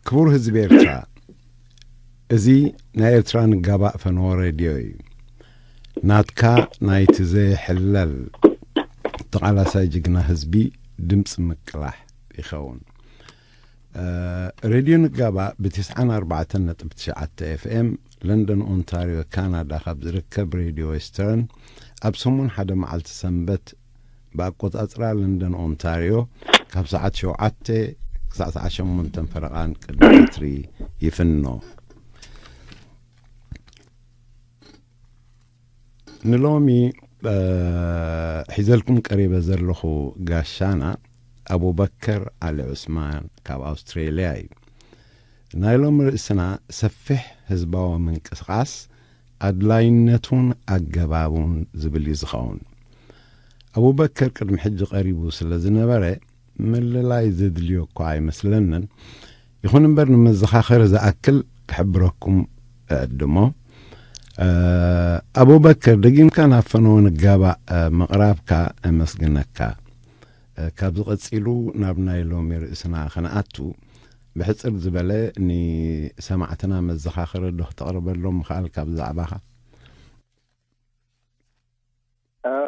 ክቡር ህዝቢ ኤርትራ፣ እዚ ናይ ኤርትራ ንጋባእ ፈነወ ሬድዮ እዩ። ናትካ ናይቲ ዘይሕለል ተቓላሳይ ጅግና ህዝቢ ድምፂ ምቅላሕ ይኸውን። ሬድዮ ንጋባእ ብ94.9 ኤፍኤም፣ ለንደን ኦንታሪዮ ካናዳ ካብ ዝርከብ ሬድዮ ዌስተርን፣ ኣብ ሰሙን ሓደ መዓልቲ ሰንበት ብኣቆጻጽራ ለንደን ኦንታሪዮ፣ ካብ ሰዓት ሸውዓተ ክሳዕ ሰዓት ሸሞንተ ፈረቓን ቅድሚ ቀትሪ ይፍኖ። ንሎሚ ሒዘልኩም ቀሪበ ዘለኹ ጋሻና ኣቡበከር ዓሊ ዑስማን ካብ ኣውስትሬልያ እዩ። ናይ ሎሚ ርእስና ሰፊሕ ህዝባዊ ምንቅስቓስ፣ ኣድላይነቱን ኣገባቡን ዝብል እዩ ዝኸውን። ኣቡበከር ቅድሚ ሕጂ ቀሪቡ ስለ ዝነበረ ምልላይ ዘድልዮ እኳ ኣይመስለንን። ይኹን እምበር፣ ንመዘኻኸሪ ዝኣክል ክሕብረኩም እዕድሞ። ኣቡበከር፣ ደጊምካ ናብ ፈነወ ንጋባእ ምቕራብካ እመስግነካ። ካብዚ ቀጺሉ ናብ ናይ ሎሚ ርእስና ክንኣቱ፣ ብሕጽር ዝበለ ንሰማዕትና መዘኻኸሪ ዶ ክተቕርበሎም ምኽኣልካ ብዛዕባኻ?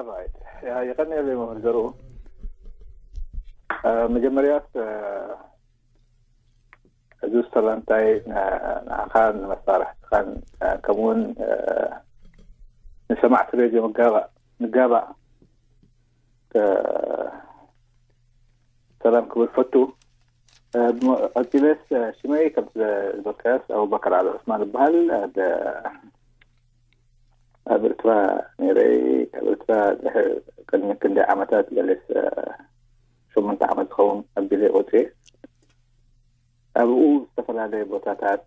ራይት። የቐንየለይ መምህር ዘርኡ። መጀመርያስ እዚ ሰላምታይ ንዓኻን ንመሳርሕትኻን ከምኡውን ንሰማዕቲ ሬድዮ ምጋባእ ምጋባእ ሰላም ክብል ፈቱ። ቀፂለስ ሽመይ ከም ዝበልካስ ኣቡበከር ዓሊ ዑስማን ይበሃል። ኣብ ኤርትራ ነይረ። ካብ ኤርትራ ድሕሪ ቅድሚ ክንደይ ዓመታት ገለስ ሸሞንተ ዓመት ዝኸውን ኣቢለ ወፅየ። ኣብኡ ዝተፈላለየ ቦታታት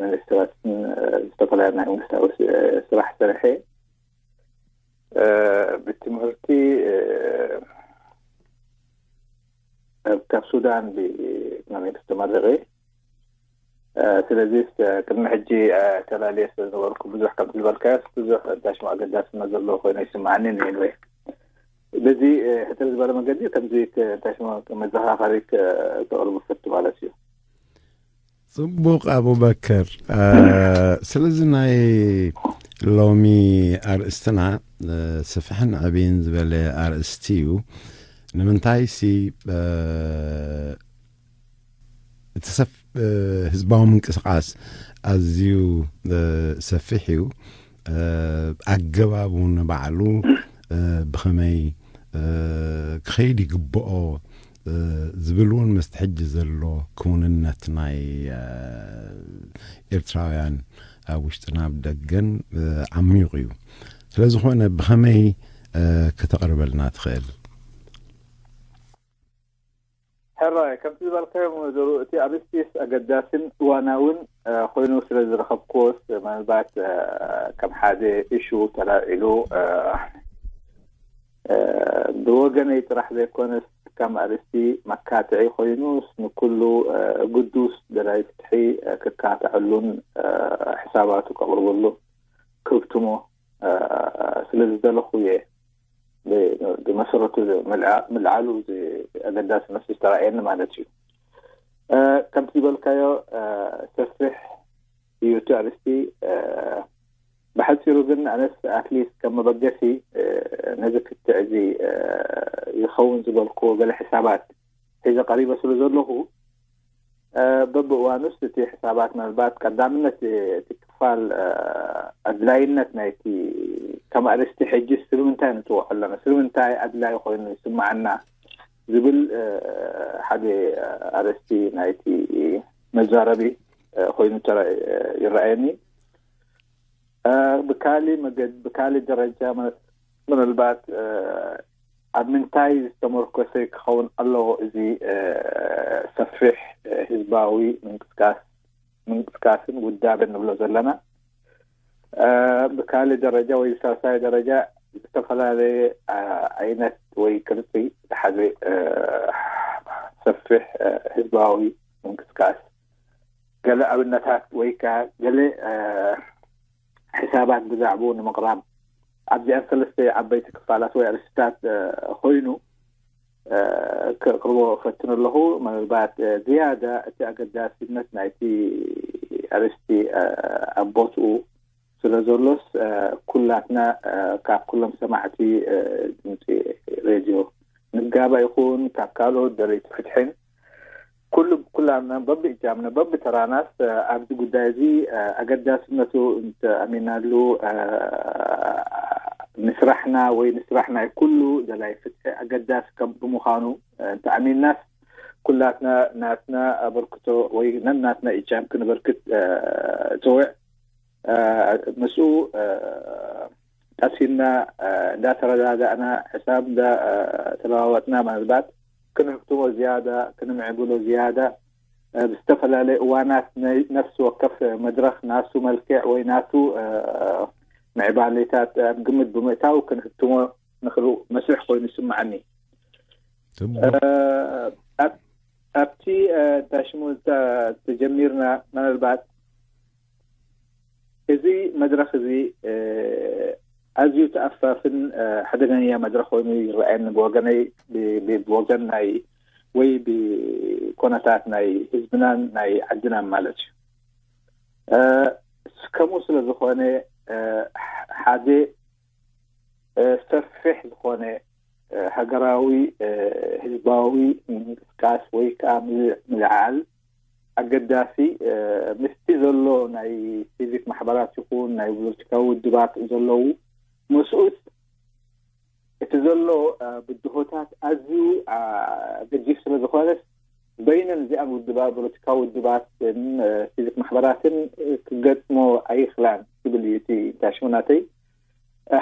ሚኒስትራትን ዝተፈላለዩ ናይ መንግስታዊ ስራሕ ሰሪሐ። ብትምህርቲ ካብ ሱዳን ብኢኮኖሚክስ ተመሪቐ። ስለዚ ቅድሚ ሕጂ ተላልየ ስለ ዝነበርኩ ብዙሕ ከምቲ ዝበልካዮስ ብዙሕ እንታይ ሽሙ ኣገዳስነት ዘለዎ ኮይኑ ይስምዓኒ። ንኤንወይ በዚ ሕትር ዝበለ መገዲ ከምዚ እንታይ ሽሙ መዘኻኸሪ ክተቕርቡ ፈቱ ማለት እዩ። ጽቡቕ ኣቡበከር። ስለዚ ናይ ሎሚ ኣርእስትና ስፍሕን ዕብይን ዝበለ ኣርእስቲ እዩ። ንምንታይ ሲ እቲ ሰብ ህዝባዊ ምንቅስቃስ ኣዝዩ ሰፊሕ እዩ። ኣገባቡ ንባዕሉ ብኸመይ ክኸይድ ይግብኦ ዝብል እውን ምስቲ ሕጂ ዘሎ ክውንነት ናይ ኤርትራውያን ኣብ ውሽጥን ኣብ ደገን ዓሚቑ እዩ። ስለዝኾነ ብኸመይ ከተቕርበልና ትኽእል? ሕራይ፣ ከምቲ ዝበልካዮ መምህር፣ እቲ ኣርእስቲስ ኣገዳስን እዋናውን ኮይኑ ስለ ዝረኸብኩዎስ ምናልባት ከም ሓደ ኢሹ ተላዒሉ ብወገነይ ጥራሕ ዘይኮነስ ከም ኣርእስቲ መካትዒ ኮይኑስ ንኩሉ ግዱስ ደላይ ፍትሒ ክካትዐሉን ሕሳባቱ ከቕርበሉ ክህብትሞ ስለ ዝደለኹ እየ። ብመሰረቱ ምልዓሉ ኣገዳሲ መስል ዝተረኣየኒ ማለት እዩ። ከምቲ ዝበልካዮ ሰፊሕ እዩ እቲ ኣርእስቲ። ብሓፂሩ ግን ኣነስ ኣትሊስት ከም መበገሲ ነዚ ክትዕ እዚ ይኸውን ዝበልኩዎ ገለ ሕሳባት ሒዘ ቀሪበ ስለ ዘለኹ በብእዋኑስ እቲ ሕሳባት ምናልባት ቀዳምነት እቲ ክፋል ኣድላይነት ናይቲ ከም ኣርእስቲ ሕጂ ስለምንታይ ንፅውዖ ኣለና፣ ስለምንታይ ኣድላይ ኮይኑ ይስምዓና ዝብል ሓደ ኣርእስቲ ናይቲ መዛረቢ ኮይኑ ይረኣየኒ። ብካሊ መገድ ብካሊ ደረጃ ምናልባት ኣብ ምንታይ ዝተመርኮሰ ክኸውን ኣለዎ እዚ ሰፊሕ ህዝባዊ ምንቅስቃስ ምንቅስቃስን ውዳበን ንብሎ ዘለና? ብካሊ ደረጃ ወይ ሳልሳይ ደረጃ ዝተፈላለየ ዓይነት ወይ ቅርፂ ዝሓዘ ሰፊሕ ህዝባዊ ምንቅስቃስ ገለ ኣብነታት ወይ ከዓ ገለ ሕሳባት ብዛዕባኡ ንምቕራብ ኣብዚኣን ሰለስተ ዓበይቲ ክፋላት ወይ ኣርእስታት ኮይኑ ከቅርቦ እፈትን ኣለኹ። ምናልባት ዝያዳ እቲ ኣገዳሲነት ናይቲ ኣርእስቲ ኣብ ቦትኡ ስለ ዘሎስ፣ ኩላትና ካብ ኩሎም ሰማዕቲ ድምፂ ሬድዮ ንጋባ ይኹን ካብ ካልኦት ደለይቲ ፍትሕን ኩሉ ኩላና በብእጃምና በብተራናስ ኣብዚ ጉዳይ እዚ ኣገዳስነቱ እንተኣሚናሉ፣ ንስራሕና ወይ ንስራሕ ናይ ኩሉ ደላይ ፍትሒ ኣገዳሲ ከም ብምዃኑ እንተኣሚንናስ፣ ኩላትና ናትና ኣበርክቶ ወይ ነናትና እጃም ክንበርክት ጽውዕ። ምስኡ ቀሲና እንዳተረዳዳእና፣ ሕሳብ እንዳተለዋወጥና፣ ምናልባት ክንህብትሞ ዝያዳ፣ ክንምዕብሎ ዝያዳ፣ ብዝተፈላለየ እዋናት ናይ ነፍሲ ወከፍ መድረኽ ናቱ መልክዕ ወይ ናቱ ምዕባሌታት ኣብ ግምት ብምእታው ክንህብትሞ ንኽእል መስርሕ ኮይኑ ይስምዓኒ። ኣብቲ እንታይ ሽሙ ተጀሚርና፣ ምናልባት እዚ መድረኽ እዚ ኣዝዩ ተኣፋፍን ሓደገኛ መድረኽ ኮይኑ ይረኣየኒ፣ ብወገነይ፣ ብወገን ናይ ወይ ብኮነታት ናይ ህዝብናን ናይ ዓድናን ማለት እዩ። ከምኡ ስለ ዝኾነ፣ ሓደ ሰፊሕ ዝኾነ ሃገራዊ ህዝባዊ ምንቅስቃስ ወይ ከዓ ምልዕዓል ኣገዳሲ፣ ምስቲ ዘሎ ናይ ሲቪክ ማሕበራት ይኹን ናይ ፖለቲካዊ ውድባት ዘለዉ፣ ምስኡስ እቲ ዘሎ ብድሆታት ኣዝዩ ገዲፍ ስለ ዝኾነስ፣ በይነን እዚኣን ውድባት፣ ፖለቲካዊ ውድባትን ሲቪክ ማሕበራትን ክገጥሞ ኣይኽላን ዝብል እዩ እቲ እንታይ ሽሙ ናተይ።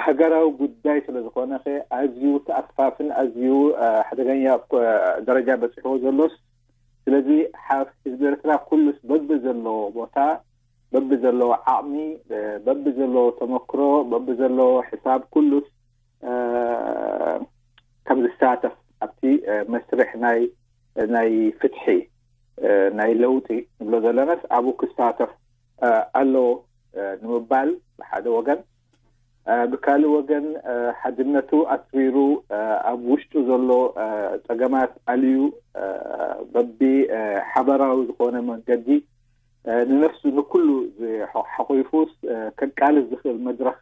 ሃገራዊ ጉዳይ ስለ ዝኾነ ከ ኣዝዩ ተኣፋፍን ኣዝዩ ሓደገኛ ደረጃ በፂሕዎ ዘሎስ፣ ስለዚ ሓፍ ህዝቢ ኤርትራ ኩሉስ በቢ ዘለዎ ቦታ፣ በቢ ዘለዎ ዓቕሚ፣ በቢ ዘለዎ ተመክሮ፣ በቢ ዘለዎ ሕሳብ ኩሉስ ከም ዝሳተፍ ኣብቲ መስርሕ ናይ ናይ ፍትሒ ናይ ለውጢ ንብሎ ዘለናስ ኣብኡ ክሳተፍ ኣለዎ ንምባል ብሓደ ወገን፣ ብካልእ ወገን ሓድነቱ ኣትሪሩ ኣብ ውሽጡ ዘሎ ጸገማት ኣልዩ በቢ ሓበራዊ ዝኾነ መንገዲ ንነፍሱ ንኩሉ ሓቑፉስ ከቃልስ ዝኽእል መድረኽ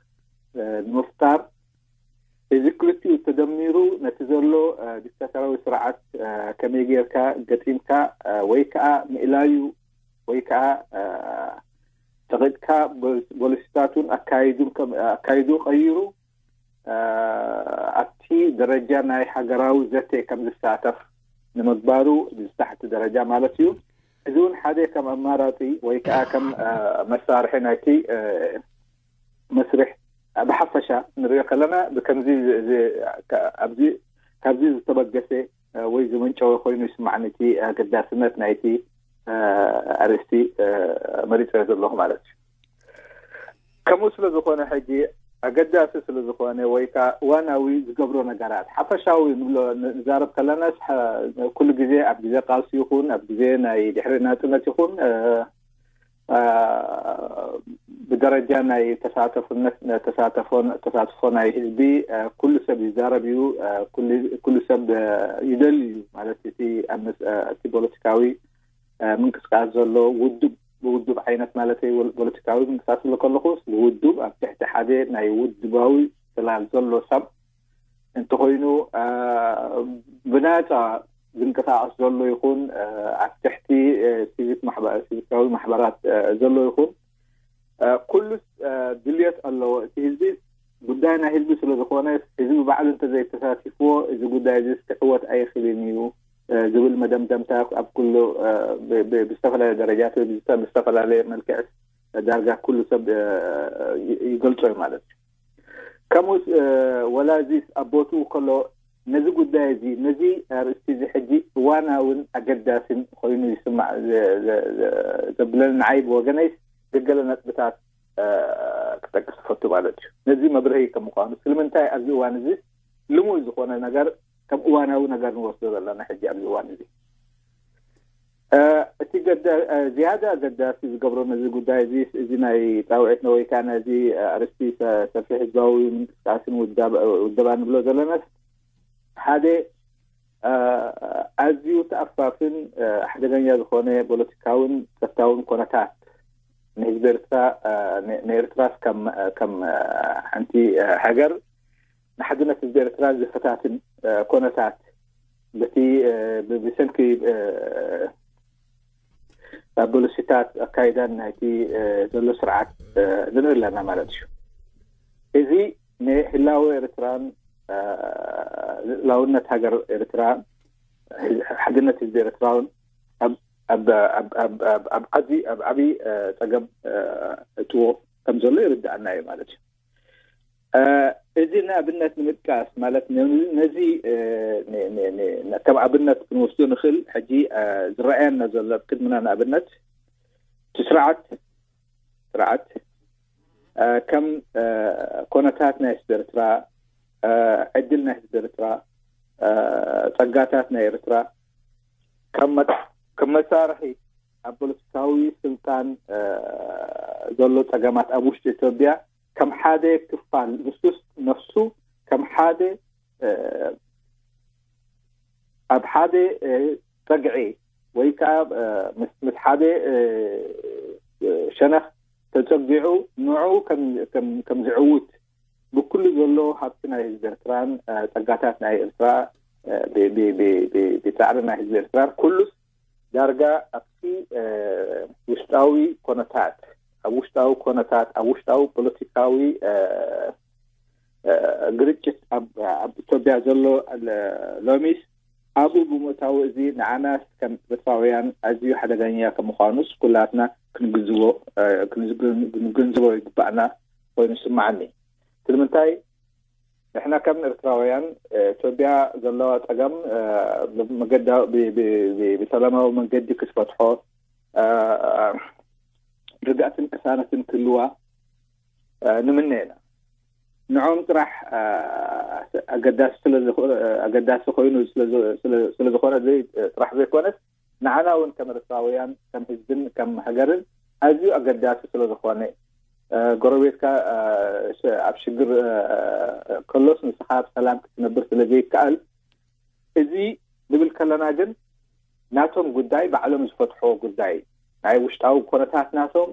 ንምፍጣር፣ እዚ ክልቲኡ ተደሚሩ ነቲ ዘሎ ዲክታተራዊ ስርዓት ከመይ ጌርካ ገጢምካ ወይ ከዓ ምእላዩ ወይ ከዓ ተቕጥካ ፖሊሲታቱን ኣካይዱን ኣካይዱ ቀይሩ ኣብቲ ደረጃ ናይ ሃገራዊ ዘተ ከም ዝሳተፍ ንምግባሩ ዝታሕቲ ደረጃ ማለት እዩ። እዚ እውን ሓደ ከም ኣማራፂ ወይ ከዓ ከም መሳርሒ ናይቲ መስርሕ ብሓፈሻ ንሪኦ ከለና ብከምዚ ኣብዚ ካብዚ ዝተበገሰ ወይ ዝመንጨወ ኮይኑ ይስማዕኒ እቲ ኣገዳስነት ናይቲ ኣርእስቲ መሪፀ ዘለኹ ማለት እዩ። ከምኡ ስለ ዝኾነ ሕጂ ኣገዳሲ ስለ ዝኾነ ወይ ከዓ እዋናዊ ዝገብሮ ነገራት ሓፈሻዊ ንብሎ ንዛረብ ከለናስ ኩሉ ግዜ ኣብ ግዜ ቃልሲ ይኹን ኣብ ግዜ ናይ ድሕሪ ናፅነት ይኹን ብደረጃ ናይ ተሳተፍነት ተሳተፎ ናይ ህዝቢ ኩሉ ሰብ ይዛረብ እዩ። ኩሉ ሰብ ይደሊ እዩ ማለት እቲ እቲ ፖለቲካዊ ምንቅስቃስ ዘሎ ውድብ ብውድብ ዓይነት ማለት ፖለቲካዊ ምንቅስቃስ ዝብሎ ከለኹ ውድብ ኣብ ትሕቲ ሓደ ናይ ውድባዊ ስላል ዘሎ ሰብ እንተኾይኑ ብናፃ ዝንቀሳቀስ ዘሎ ይኹን ኣብ ትሕቲ ሲቪክ ሲቪካዊ ማሕበራት ዘሎ ይኹን ኩሉስ ድልየት ኣለዎ። እቲ ህዝቢ ጉዳይ ናይ ህዝቢ ስለ ዝኾነ ህዝቢ ባዕሉ እንተዘይተሳቲፍዎ እዚ ጉዳይ እዚ ክዕወት ኣይኽልን እዩ ዝብል መደምደምታ ኣብ ኩሉ ብዝተፈላለየ ደረጃት ብዝተፈላለየ መልክዕ ዳርጋ ኩሉ ሰብ ይገልጾ እዩ ማለት እዩ። ከምኡስ ወላ እዚ ኣብ ቦትኡ ከሎ ነዚ ጉዳይ እዚ ነዚ ኣርእስቲ እዚ ሕጂ እዋናውን ኣገዳስን ኮይኑ ይስማዕ ዘብለኒ ንዓይ ብወገነይስ ገገለ ነጥብታት ክጠቅስ ፈቱ ማለት እዩ። ነዚ መብርሂ ከም ምኳኑ ስለምንታይ ኣብዚ እዋን እዚ ልሙድ ዝኾነ ነገር ከም እዋናዊ ነገር ንወስዶ ዘለና ሕጂ ኣብዚ እዋን እዚ እቲ ዝያዳ ኣገዳሲ ዝገብሮ ነዚ ጉዳይ እዚ እዚ ናይ ፃውዒት ነወይ ከዓ ነዚ ኣርስቲ ሰፊሕ ህዝባዊ ምንቅስቃስን ውደባ ንብሎ ዘለናስ ሓደ ኣዝዩ ተኣፋፍን ሓደገኛ ዝኾነ ፖለቲካውን ጸጥታውን ኮነታት ንህዝቢ ኤርትራ፣ ንኤርትራስ ከም ሓንቲ ሃገር ንሓድነት ህዝቢ ኤርትራ ዝፈታትን ኮነታት በቲ ብሰንኪ ፖሊሲታት ኣካይዳን ናይቲ ዘሎ ስርዓት ንርኢ ኣለና ማለት እዩ። እዚ ንህላወ ኤርትራን ልእላውነት ሃገር ኤርትራ፣ ሓድነት ህዝቢ ኤርትራውን ኣብ ዓቢ ኣብ ዓቢ ጸገም እትዎ ከም ዘሎ ይርድኣና እዩ ማለት እዩ። እዚ ንኣብነት ንምጥቃስ ማለት ነዚ ከም ኣብነት ክንወስዶ ንኽእል። ሕጂ ዝረኣየና ዘሎ ኣብ ቅድምና ንኣብነት እቲ ስርዓት ስርዓት ከም ኮነታት ናይ ህዝቢ ኤርትራ፣ ዕድል ናይ ህዝቢ ኤርትራ፣ ጸጋታት ናይ ኤርትራ ከም መሳርሒ ኣብ ፖለቲካዊ ስልጣን ዘሎ ጸገማት ኣብ ውሽጢ ኢትዮጵያ ከም ሓደ ክፋል ንሱስ ነፍሱ ከም ሓደ ኣብ ሓደ ጸግዒ ወይ ከዓ ምስ ሓደ ሸነኽ ተጸጊዑ ንዑ ከም ዝዕውት ብኩሉ ዘሎ ሃብቲ ናይ ህዝቢ ኤርትራን ጸጋታት ናይ ኤርትራ ብጻዕሪ ናይ ህዝቢ ኤርትራን ኩሉስ ዳርጋ ኣብቲ ውሽጣዊ ኮነታት ኣብ ውሽጣዊ ኮነታት ኣብ ውሽጣዊ ፖለቲካዊ ግርጭት ኣብ ኢትዮጵያ ዘሎ ሎሚስ ኣብኡ ብምእታዊ እዚ ንዓናስ ከም ኤርትራውያን ኣዝዩ ሓደገኛ ከም ምዃኑስ ኩላትና ክንግንዝቦ ይግባእና ኮይኑ ይስምዓኒ። ስለምንታይ ንሕና ከም ኤርትራውያን ኢትዮጵያ ዘለዋ ጸገም ብሰላማዊ መንገዲ ክትፈትሖ ርግኣትን ቅሳነትን ክህልዋ ንምነ ኢና። ንዖም ጥራሕ ኣገዳሲ ኮይኑ ስለዝኾነ ጥራሕ ዘይኮነስ ንዓና እውን ከም ኤርትራውያን ከም ህዝብን ከም ሃገርን ኣዝዩ ኣገዳሲ ስለዝኾነ ጎረቤትካ ኣብ ሽግር ከሎስ ንስኻ ኣብ ሰላም ክትነብር ስለዘይከኣል እዚ ንብል ከለና ግን ናቶም ጉዳይ ባዕሎም ዝፈትሕዎ ጉዳይ ናይ ውሽጣዊ ኮነታት ናቶም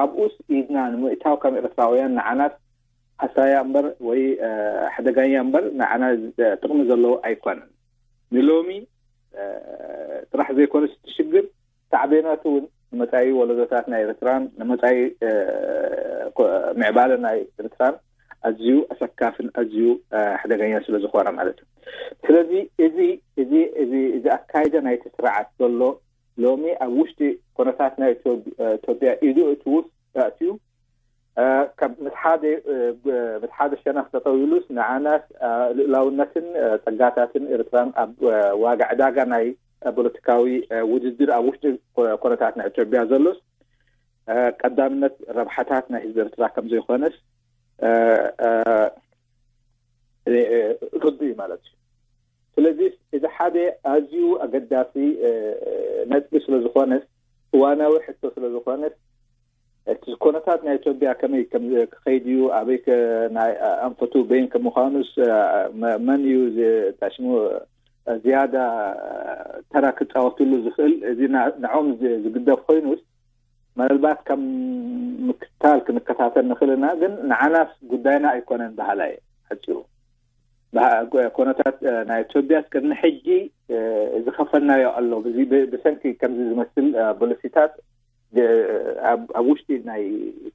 ኣብኡስ ኢድና ንምእታው ከም ኤርትራውያን ንዓናት ሃሳያ እምበር ወይ ሓደጋኛ እምበር ንዓና ጥቕሚ ዘለዎ ኣይኮነን። ንሎሚ ጥራሕ ዘይኮነስ እቲ ሽግር ሳዕቤናቱ እውን ንመጻኢ ወለዶታት ናይ ኤርትራን ንመጻኢ ምዕባለ ናይ ኤርትራን ኣዝዩ ኣሰካፍን ኣዝዩ ሓደገኛ ስለ ዝኾነ ማለት እዩ። ስለዚ እዚ እዚ እዚ እዚ ኣካይዳ ናይቲ ስርዓት ዘሎ ሎሚ ኣብ ውሽጢ ኮነታት ናይ ኢትዮጵያ ኢዱ እትውስ ኣእትዩ ካብ ምስ ሓደ ምስ ሓደ ሸነኽ ጠጠው ኢሉስ ንዓናስ ልእላውነትን ጸጋታትን ኤርትራን ኣብ ዋጋ ዕዳጋ ናይ ፖለቲካዊ ውድድር ኣብ ውሽጢ ኮነታት ናይ ኢትዮጵያ ዘሎስ ቀዳምነት ረብሓታት ናይ ህዝቢ ኤርትራ ከም ዘይኮነስ ርዱእ እዩ ማለት እዩ። ስለዚ እዚ ሓደ ኣዝዩ ኣገዳሲ ነጥቢ ስለ ዝኾነስ እዋናዊ ሕቶ ስለ ዝኾነስ እቲ ኮነታት ናይ ኢትዮጵያ ከመይ ክኸይድ እዩ፣ ኣበይ ኣንፈቱ በይን ከም ምዃኑስ መን እዩ ሽሙ ዝያዳ ተራ ክፃወትሉ ዝኽእል፣ እዚ ንዖም ዝግደፍ ኮይኑስ ምናልባት ከም ምክታል ክንከታተል ንኽእል ኢና፣ ግን ንዓናስ ጉዳይና ኣይኮነን በሃላይ ሓፂሩ። ኮነታት ናይ ኢትዮጵያስ ቅድሚ ሕጂ ዝኸፈልናዮ ኣሎ። ብሰንኪ ከምዚ ዝመስል ፖሊሲታት ኣብ ውሽጢ ናይ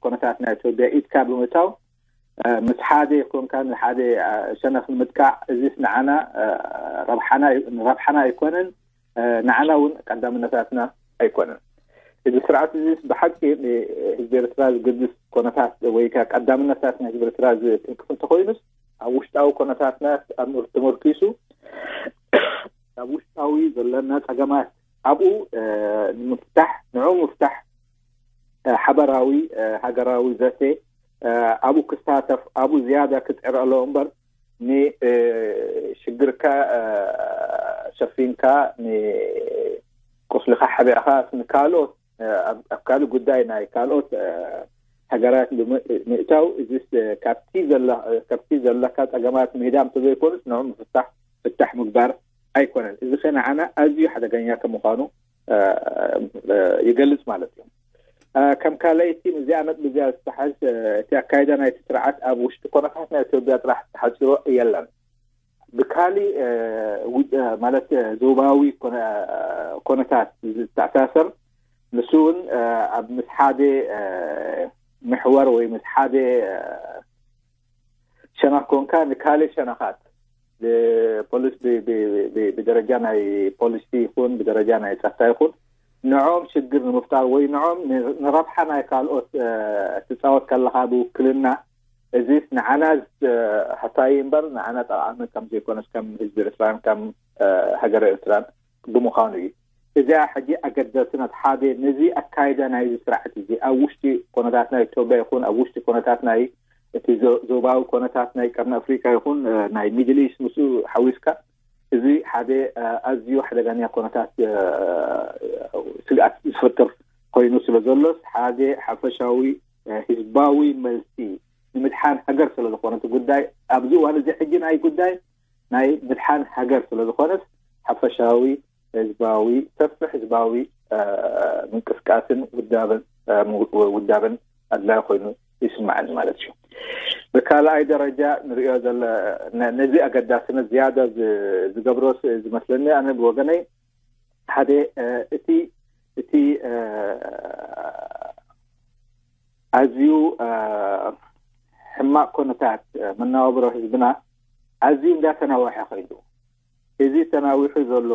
ኮነታት ናይ ኢትዮጵያ ኢድካ ብምእታው ምስ ሓደ ኮንካ ንሓደ ሸነኽ ንምጥቃዕ እዚስ ንዓና ረብሓና ኣይኮነን፣ ንዓና እውን ቀዳምነታትና ኣይኮነን። እዚ ስርዓት እዚ ብሓቂ ንህዝቢ ኤርትራ ዝገድስ ኮነታት ወይ ከዓ ቀዳምነታት ናይ ህዝቢ ኤርትራ ዝትንክፍ እንተኮይኑስ ኣብ ውሽጣዊ ኮነታትና ተመርኪሱ ኣብ ውሽጣዊ ዘለና ጸገማት ኣብኡ ንምፍታሕ ንዑ ምፍታሕ ሓበራዊ ሃገራዊ ዘተ ኣብኡ ክሳተፍ ኣብኡ ዝያዳ ክፅዕር ኣለዎ እምበር ንሽግርካ ሸፊንካ ንቁስልካ ሓቢዕካ ንካልኦት ኣብ ካልእ ጉዳይ ናይ ካልኦት ሃገራት ምእታው እዚስ ካብቲ ዘለካ ጸገማት ምህዳም ተዘይኮኑስ ንዑ ምፍታሕ ፍታሕ ምግባር ኣይኮነን። እዚ ከ ንዓና ኣዝዩ ሓደገኛ ከም ምዃኑ ይገልጽ ማለት እዩ። ከም ካልኣይቲ ምስዚኣ ነጥቢ እዚኣ ዝተሓዝ እቲ ኣካይዳ ናይቲ ስርዓት ኣብ ውሽጢ ኮነታት ናይ ኢትዮጵያ ጥራሕ ተሓፂሮ የለን። ብካሊእ ማለት ዞባዊ ኮነታት ዝተኣሳሰር ንሱ እውን ኣብ ምስ ሓደ ምሕወር ወይ ምስ ሓደ ሸነኽ ኮንካ ንካልእ ሸነኻት ፖሊስ ብደረጃ ናይ ፖሊሲ ይኹን ብደረጃ ናይ ጸጥታ ይኹን ንዖም ሽግር ንምፍጣር ወይ ንዖም ንረብሓ ናይ ካልኦት ትጻወት ከለኻ ብውክልና እዚስ ንዓና ሃሳይ እምበር ንዓና ጠቓሚ ከም ዘይኮነስ ከም ህዝቢ ኤርትራን ከም ሃገረ ኤርትራን ብምዃኑ እዩ። እዚኣ ሕጂ ኣገዳስነት ሓደ ነዚ ኣካይዳ ናይዚ ስርዓት እዚ ኣብ ውሽጢ ኮነታት ናይ ኢትዮጵያ ይኹን ኣብ ውሽጢ ኮነታት ናይ እቲ ዞባዊ ኮነታት ናይ ቀርኒ ኣፍሪካ ይኹን ናይ ሚድል ኢስት ምስኡ ሓዊስካ እዚ ሓደ ኣዝዩ ሓደጋኛ ኮነታት ስግኣት ዝፈጥር ኮይኑ ስለ ዘሎስ ሓደ ሓፈሻዊ ህዝባዊ መልሲ ንምድሓን ሃገር ስለ ዝኾነ እቲ ጉዳይ ኣብዚ እዋን እዚ ሕጂ ናይ ጉዳይ ናይ ምድሓን ሃገር ስለ ዝኾነስ ሓፈሻዊ ህዝባዊ ሰፊሕ ህዝባዊ ምንቅስቃስን ውዳበን ውዳበን ኣድላይ ኮይኑ ይስማዓኒ ማለት እዩ። ብካልኣይ ደረጃ ንሪኦ ዘለ ነዚ ኣገዳስነት ዝያዳ ዝገብሮ ዝመስለኒ ኣነ ብወገነይ ሓደ እቲ እቲ ኣዝዩ ሕማቕ ኮነታት መነባብሮ ህዝብና ኣዝዩ እንዳተናወሐ ከይዱ። እዚ ተናዊሑ ዘሎ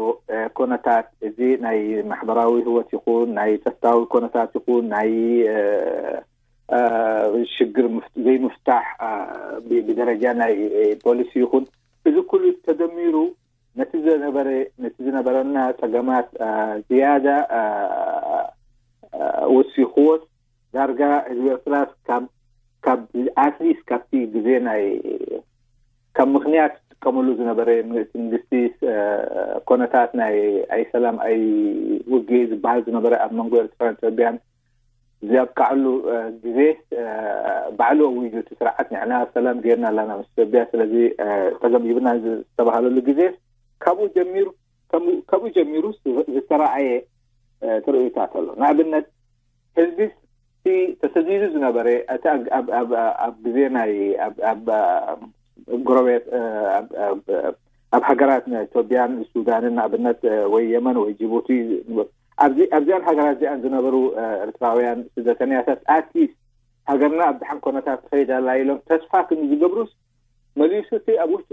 ኮነታት እዚ ናይ ማሕበራዊ ህይወት ይኹን ናይ ጸጥታዊ ኮነታት ይኹን ናይ ሽግር ዘይምፍታሕ ብደረጃ ናይ ፖሊሲ ይኹን እዚ ኩሉ ተደሚሩ ነቲ ዝነበረ ነቲ ዝነበረና ጸገማት ዝያዳ ወሲኽዎስ ዳርጋ ህዝቢ ኤርትራ ካብ ኣትሊስት ካብቲ ግዜ ናይ ካብ ምኽንያት ዝጥቀመሉ ዝነበረ እቲ መንግስቲ ኮነታት ናይ ኣይ ሰላም ኣይ ውግእ ዝበሃል ዝነበረ ኣብ መንጎ ኤርትራን ኢትዮጵያን ዘብቅዓሉ ግዜ ባዕሉ ኣዊጁ እቲ ስርዓት ንሕና ሰላም ጌርና ኣለና ምስ ኢትዮጵያ ስለዚ ጸገም ይብልና ዝተባሃለሉ ግዜ ካብኡ ጀሚሩ ካብኡ ጀሚሩ ዝተረኣየ ትርእይታት ኣሎ። ንኣብነት ህዝቢ ተሰዲዱ ዝነበረ እቲ ኣብ ግዜ ናይ ኣብ ጎረቤት ኣብ ሃገራት ናይ ኢትዮጵያን ሱዳንን ንኣብነት ወይ የመን ወይ ጅቡቲ ኣብዚኣን ሃገራት እዚኣን ዝነበሩ ኤርትራውያን ስደተኛታት ኣትሊስት ሃገርና ኣብ ደሓን ኮነታት ትኸይድ ኣላ ኢሎም ተስፋ ክም ዝገብሩስ መሊሱ እቲ ኣብ ውሽጡ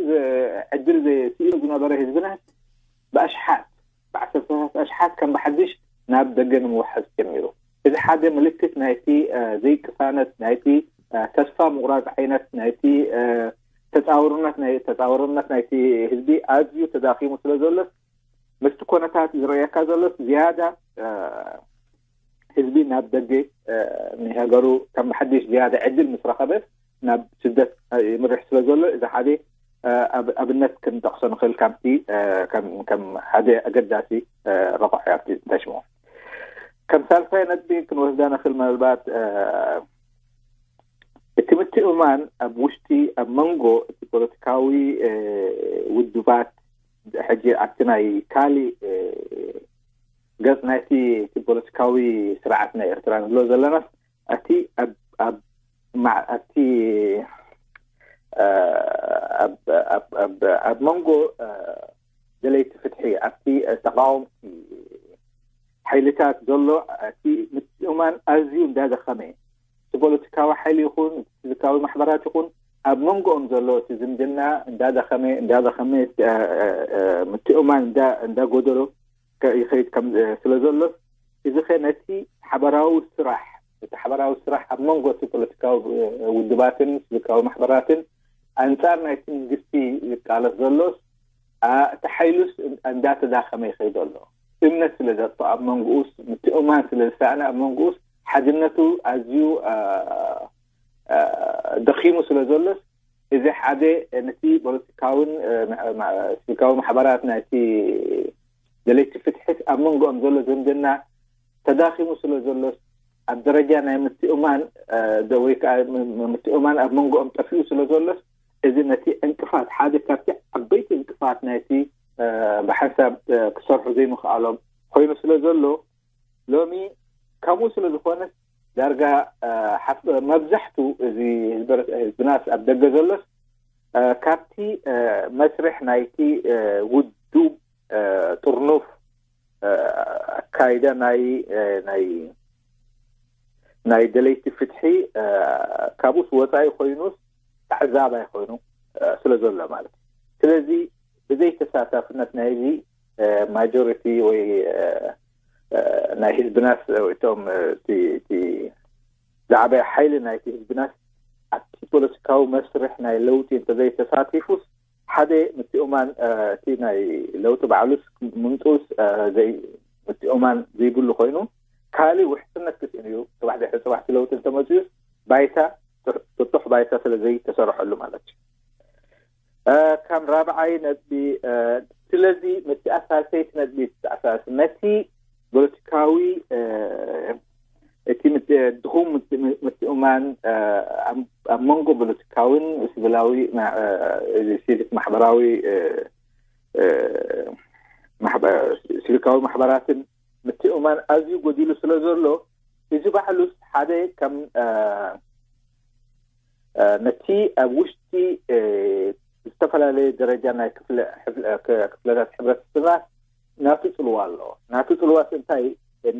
ዕድል ስኢኑ ዝነበረ ህዝብና ብኣሽሓት ብዓሰርተታት ኣሽሓት ከም ብሓድሽ ናብ ደገ ንምውሓዝ ጀሚሩ። እዚ ሓደ ምልክት ናይቲ ዘይቅሳነት ናይቲ ተስፋ ምቑራጽ ዓይነት ናይቲ ተጻውርነት ናይ ተጻውርነት ናይቲ ህዝቢ ኣዝዩ ተዳኺሙ ስለ ዘሎስ ምስቲ ኮነታት ዝረኣየካ ዘሎስ ዝያዳ ህዝቢ ናብ ደገ ንሃገሩ ከም ብሓድሽ ዝያዳ ዕድል ምስ ረኸበ ናብ ስደት ይምርሕ ስለ ዘሎ እዚ ሓደ ኣብነት ክንጠቕሶ ንኽእል ካብቲ ከም ሓደ ኣገዳሲ ረቑሕ ኣብቲ እንታይ ሽሙ ከም ሳልሳይ ነጥቢ ክንወስዳ ንኽእል ምናልባት እቲ ምትእማን ኣብ ውሽጢ ኣብ መንጎ እቲ ፖለቲካዊ ውድባት ሕጂ ኣብቲ ናይ ካሊ ገጽ ናይቲ እቲ ፖለቲካዊ ስርዓት ናይ ኤርትራ ንብሎ ዘለና እቲ ኣብ ኣብ ማ- ኣብቲ ኣብ ኣብ ኣብ ኣብ መንጎ ደለይቲ ፍትሒ ኣብቲ ተቃወምቲ ሓይልታት ዘሎ እቲ ምትእማን ኣዝዩ እንዳደኸመ እቲ ፖለቲካዊ ሓይሊ ይኹን እቲ ሲቪካዊ ማሕበራት ይኹን ኣብ መንጎኦም ዘሎ እቲ ዝምድና እንዳደኸመ እንዳደኸመ ምትእማን እንዳጎደሎ ይኸይድ ስለ ዘሎ እዚ ኸ ነቲ ሓበራዊ ስራሕ እቲ ሓበራዊ ስራሕ ኣብ መንጎ እቲ ፖለቲካዊ ውድባትን ሲቪካዊ ማሕበራትን ኣንጻር ናይቲ መንግስቲ ዝቃለስ ዘሎስ እቲ ሓይሉስ እንዳተዳኸመ ይኸይድ ኣሎ እምነት ስለ ዘጥፋ ኣብ መንጎኡስ ምትእማን ስለ ዝሰኣነ ኣብ መንጎኡስ ሓድነቱ ኣዝዩ ደኺሙ ስለ ዘሎስ እዚ ሓደ ነቲ ፖለቲካውን ሲቪካዊ ማሕበራት ናይቲ ደለይቲ ፍትሕስ ኣብ መንጎኦም ዘሎ ዝምድና ተዳኺሙ ስለ ዘሎስ ኣብ ደረጃ ናይ ምትእማን ወይ ከዓ ምትእማን ኣብ መንጎኦም ጠፊኡ ስለ ዘሎስ እዚ ነቲ ዕንቅፋት ሓደ ካብቲ ዓበይቲ ዕንቅፋት ናይቲ ብሓንሳብ ክሰርሑ ዘይምኽኣሎም ኮይኑ ስለ ዘሎ፣ ሎሚ ከምኡ ስለ ዝኾነ ዳርጋ መብዛሕቱ እዚ ህዝብናስ ኣብ ደገ ዘሎስ ካብቲ መስርሕ ናይቲ ውዱብ ጥርኑፍ ኣካይዳ ናይ ናይ ናይ ደለይቲ ፍትሒ ካብኡስ ወፃኢ ኮይኑስ ተዓዛባይ ኮይኑ ስለ ዘሎ ማለት እዩ። ስለዚ ብዘይ ተሳታፍነት ናይዚ ማጆሪቲ ወይ ናይ ህዝብናስ እቶም እቲ ዝዓበየ ሓይሊ ናይቲ ህዝብናስ ኣብቲ ፖለቲካዊ መስርሕ ናይ ለውጢ እንተዘይተሳቲፉስ ሓደ ምትእማን እቲ ናይ ለውጢ ባዕሉስ ምምፅኡስ ምትእማን ዘይብሉ ኮይኑ ካልእ ውሕስነት ክስእን እዩ። ፅባሕ ድሕሪ ፅባሕቲ ለውጢ እንተመፅኡስ ባይታ ጥጡሕ ባይታ ስለ ዘይተሰርሐሉ ማለት እዩ። ከም ራብዓይ ነጥቢ ስለዚ ምስቲ ኣሳሰይቲ ነጥቢ ተተኣሳስ ነቲ ፖለቲካዊ እቲ ድኹም ምትእማን ኣብ መንጎ ፖለቲካዊን ሲቪላዊ ሲቪክ ማሕበራዊ ሲቪካዊ ማሕበራትን ምትእማን ኣዝዩ ጎዲሉ ስለ ዘሎ እዚ ባዕሉስ ሓደ ከም ነቲ ኣብ ውሽጢ ዝተፈላለየ ደረጃ ናይ ክፍለታት ሕብረተሰብና ናቱ ፅልዋ ኣሎ። ናቱ ፅልዋስ እንታይ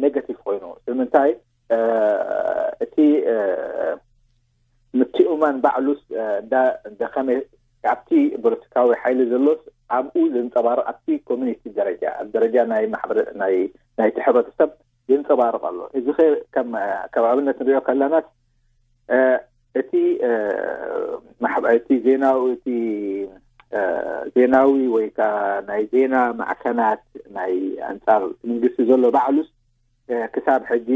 ኔጋቲቭ ኮይኑ ስለምንታይ እቲ ምትእማን ባዕሉስ እንዳደኸመ ኣብቲ ፖለቲካዊ ሓይሊ ዘሎስ ኣብኡ ዘንፀባርቕ ኣብቲ ኮሚኒቲ ደረጃ ኣብ ደረጃ ናይ ማሕበረ ናይቲ ሕብረተሰብ የንፀባርቕ ኣሎ። እዚ ከም ኣብነት ንሪኦ ከለናስ እቲ እቲ ዜናዊ እቲ ዜናዊ ወይ ከዓ ናይ ዜና ማዕከናት ናይ ኣንፃር መንግስቲ ዘሎ ባዕሉስ ክሳብ ሕጂ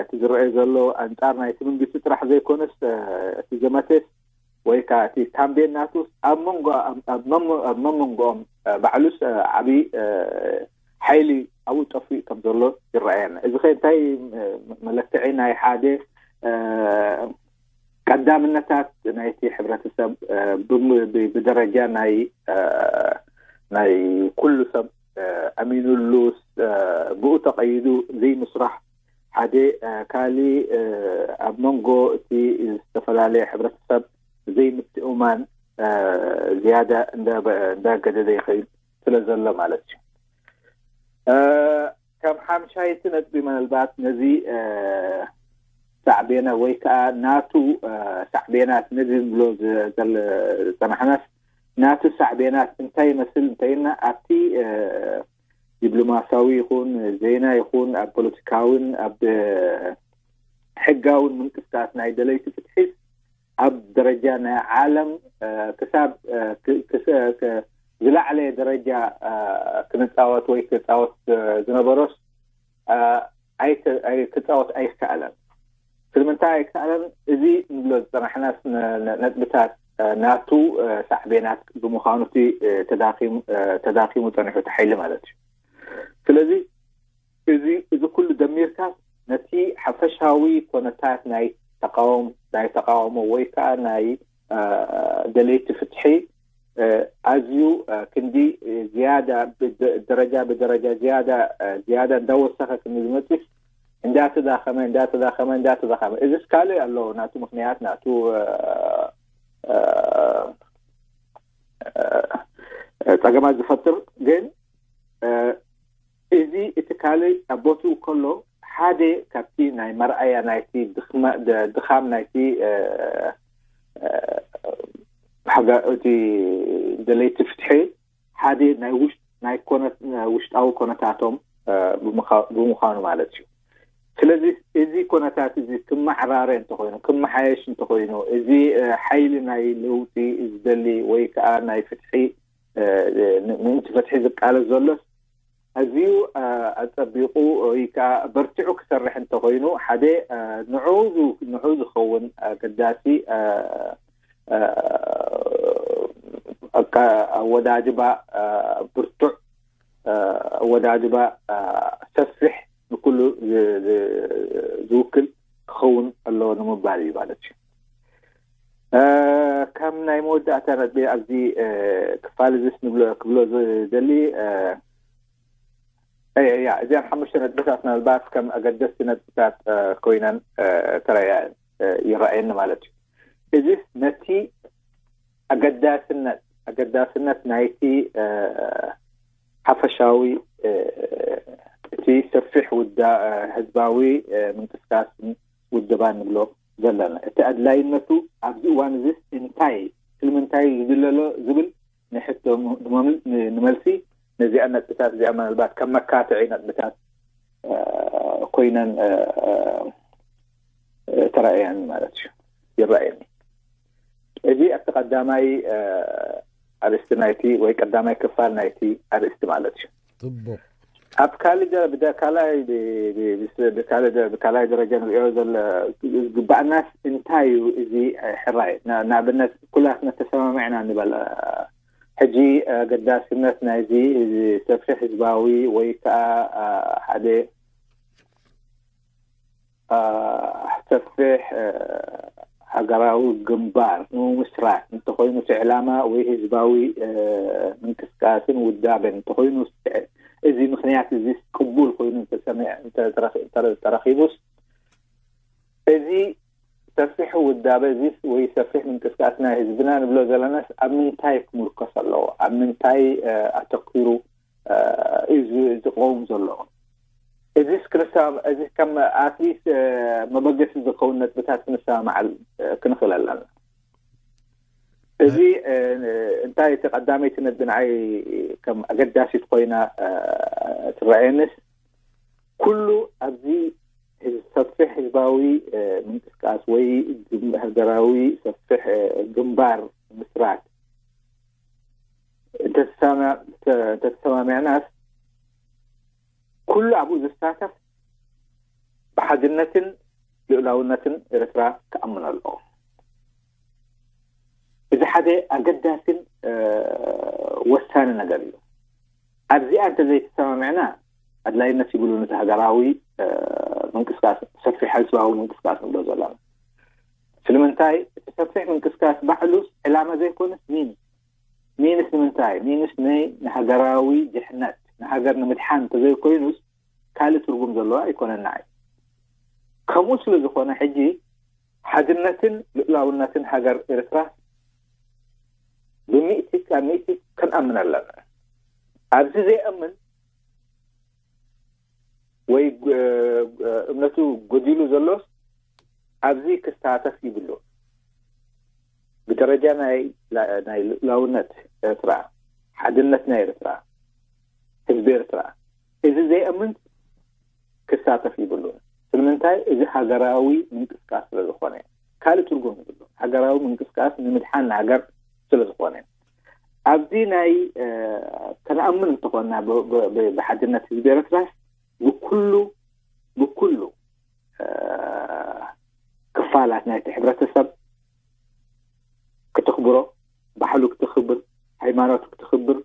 እቲ ዝረአ ዘሎ ኣንፃር ናይቲ መንግስቲ ጥራሕ ዘይኮነስ እቲ ዘመተስ ወይ ከዓ እቲ ካምቤን ናቱ ኣብ መንጎ ኣብ መመንጎኦም ባዕሉስ ዓብዪ ሓይሊ ኣብኡ ጠፊኡ ከም ዘሎ ይረኣየና። እዚ ከ እንታይ መለክዒ ናይ ሓደ ቀዳምነታት ናይቲ ሕብረተሰብ ብደረጃ ናይ ናይ ኩሉ ሰብ ኣሚኑሉ ብኡ ተቐይዱ ዘይምስራሕ ሓደ ካሊ ኣብ መንጎ እቲ ዝተፈላለየ ሕብረተሰብ ዘይምትእማን ዝያዳ እንዳገደደ ይኸይድ ስለ ዘሎ ማለት እዩ። ከም ሓምሻይቲ ነጥቢ ምናልባት ነዚ ሳዕቤና ወይ ከዓ ናቱ ሳዕቤናት ነዚ ንብሎ ዝፀናሕናስ ናቱ ሳዕቤናት እንታይ ይመስል እንተይልና ኣብቲ ዲፕሎማሲያዊ ይኹን ዜና ይኹን ኣብ ፖለቲካዊን ኣብ ሕጋውን ምንቅስቃስ ናይ ደለይቲ ፍትሒስ ኣብ ደረጃ ናይ ዓለም ክሳብ ዝላዕለ ደረጃ ክንፃወት ወይ ክፃወት ዝነበሮስ ክፃወት ኣይከኣለን። ስለምንታይ ኣይከኣለን? እዚ ንብሎ ዝፀናሕናስ ነጥብታት ናቱ ሳዕቤናት ብምዃኑ እቲ ተዳኺሙ ፀኒሑ እቲ ሓይሊ ማለት እዩ። ስለዚ እዚ እዚ ኩሉ ደሚርካ ነቲ ሓፈሻዊ ኮነታት ናይ ተቃወም ናይ ተቃውሞ ወይ ከዓ ናይ ደለይቲ ፍትሒ ኣዝዩ ክንዲ ዝያዳ ደረጃ ብደረጃ ዝያዳ ዝያዳ እንዳወሰኸ ክንዲ ዝመፅስ እንዳተዳኸመ እንዳተዳኸመ እንዳተዳኸመ እዚ ካልእ ኣለዎ ናቱ ምክንያት ናቱ ፀገማት ዝፈጥር ግን እዚ እቲ ካልእ ኣብ ቦትኡ ከሎ ሓደ ካብቲ ናይ መርኣያ ናይቲ ድኻም ናይቲ እቲ ደለይቲ ፍትሒ ሓደ ናይ ውሽጣዊ ኮነታቶም ብምዃኑ ማለት እዩ። ስለዚ እዚ ኮነታት እዚ ክመዓራረ እንተኮይኑ ክመሓየሽ እንተኮይኑ እዚ ሓይሊ ናይ ለውጢ ዝደሊ ወይ ከዓ ናይ ፍትሒ ምእንቲ ፍትሒ ዝቃለስ ዘሎስ ኣዝዩ ኣፀቢቑ ወይ ከዓ በርቲዑ ክሰርሕ እንተኮይኑ ሓደ ንዑ ንዑ ዝኸውን ኣገዳሲ ኣወዳድባ ብርቱዕ ኣወዳድባ ሰፊሕ ንኩሉ ዝውክል ክኸውን ኣለዎ ንምባል እዩ ማለት እዩ። ከም መወዳእታ ነጥቢ ኣብዚ ክፋል እዚስ ንብሎ ክብሎ ዝደሊ፣ ያ እዚኣን ሓሙሽተ ነጥብታት ምናልባት ከም ኣገደስቲ ነጥብታት ኮይነን ተረኣየን፣ ይረኣየኒ ማለት እዩ። እዚስ ነቲ ኣገዳስነት ኣገዳስነት ናይቲ ሓፈሻዊ፣ እቲ ሰፊሕ ውዳ ህዝባዊ ምንቅስቃስን ውደባን ንብሎ ዘለና፣ እቲ ኣድላይነቱ ኣብዚ እዋን እዚስ እንታይ፣ ስለምንታይ ዝድለሎ ዝብል ንሕቶ ንመም- ንመልሲ ነዚኣ ነጥብታት እዚኣ ምናልባት ከም መካትዒ ነጥብታት ኮይነን ተራእየን ማለት እዩ፣ ይረኣየኒ። እዚ ኣብቲ ቀዳማይ ኣርእስቲ ናይቲ ወይ ቀዳማይ ክፋል ናይቲ ኣርእስቲ ማለት እዩ። ጽቡቅ። ኣብ ካልእ ደ- ብደ- ካልኣይ ብ- ብ- ብስ- ብካልእ ደ- ብካልኣይ ደረጃ ንሪኦ ዘለ ዝግባእናስ እንታይ እዩ? እዚ ሕራይ ና- ንኣብነት ኩላትና ተሰማሚዕና ንበል። ሕጂ ኣገዳስነት ናይዚ እዚ ሰፊሕ ህዝባዊ ወይ ከዓ ሓደ ሰፊሕ ሃገራዊ ግንባር ንምምስራት እንተኮይኑ እቲ ዕላማ ወይ ህዝባዊ ምንቅስቃስን ውዳበን እንተኮይኑ እዚ ምክንያት እዚ ቅቡል ኮይኑ ተረኪቡስ እዚ ሰፊሕ ውዳበ እዚ ወይ ሰፊሕ ምንቅስቃስ ናይ ህዝብና ንብሎ ዘለናስ ኣብ ምንታይ ክምርኮስ ኣለዎ? ኣብ ምንታይ ኣተኪሩ እዩ ዝቀውም ዘሎ? እዚ ስክሪስታ እዚ ከም ኣትሊስት መበገሲ ዝኸውን ነጥብታት ክንሰማማዓል ክንኽእል ኣለና። እዚ እንታይ እቲ ቀዳመይቲ ነጥቢ ንዓይ ከም ኣገዳሲት ኮይና ትረኣየንስ ኩሉ ኣብዚ ሰፊሕ ህዝባዊ ምንቅስቃስ ወይ ሃገራዊ ሰፊሕ ግንባር ምስራት እንተተሰማሚዕናስ ኩሉ ኣብኡ ዝሳተፍ ብሓድነትን ልኡላውነትን ኤርትራ ክኣምን ኣለዎ። እዚ ሓደ ኣገዳሲን ወሳኒ ነገር እዩ። ኣብዚኣ እንተዘይተሰማሚዕና ኣድላይነት ይብሉን እቲ ሃገራዊ ምንቅስቃስ ሰፊሕ ህዝባዊ ምንቅስቃስ ንብሎ ዘለና። ስለምንታይ እቲ ሰፊሕ ምንቅስቃስ ባዕሉ ዕላማ ዘይኮነስ ሚንስ ሚንስ ንምንታይ ሚንስ ንሃገራዊ ድሕነት ንሃገር ንምድሓን እንተዘይኮይኑስ ካልእ ትርጉም ዘለዎ ኣይኮነና እዩ። ከምኡ ስለ ዝኾነ ሕጂ ሓድነትን ልኡላውነትን ሃገር ኤርትራ ብሚእቲ ካብ ሚእቲ ክንኣምን ኣለና። ኣብዚ ዘይኣምን ወይ እምነቱ ጎዲሉ ዘሎስ ኣብዚ ክሳተፍ ይብሉ። ብደረጃ ናይ ናይ ልኡላውነት ኤርትራ፣ ሓድነት ናይ ኤርትራ፣ ህዝቢ ኤርትራ እዚ ዘይኣምን ክሳተፍ ይብሉን። ስለምንታይ? እዚ ሃገራዊ ምንቅስቃስ ስለ ዝኾነ ካልእ ትርጉም ይብሉ። ሃገራዊ ምንቅስቃስ ንምድሓን ሃገር ስለ ዝኾነ ኣብዚ ናይ ከነኣምን እንተኾንና ብሓድነት ህዝቢ ኤርትራስ ብኩሉ ብኩሉ ክፋላት ናይቲ ሕብረተሰብ ክትኽብሮ፣ ባህሉ ክትኽብር፣ ሃይማኖቱ ክትኽብር፣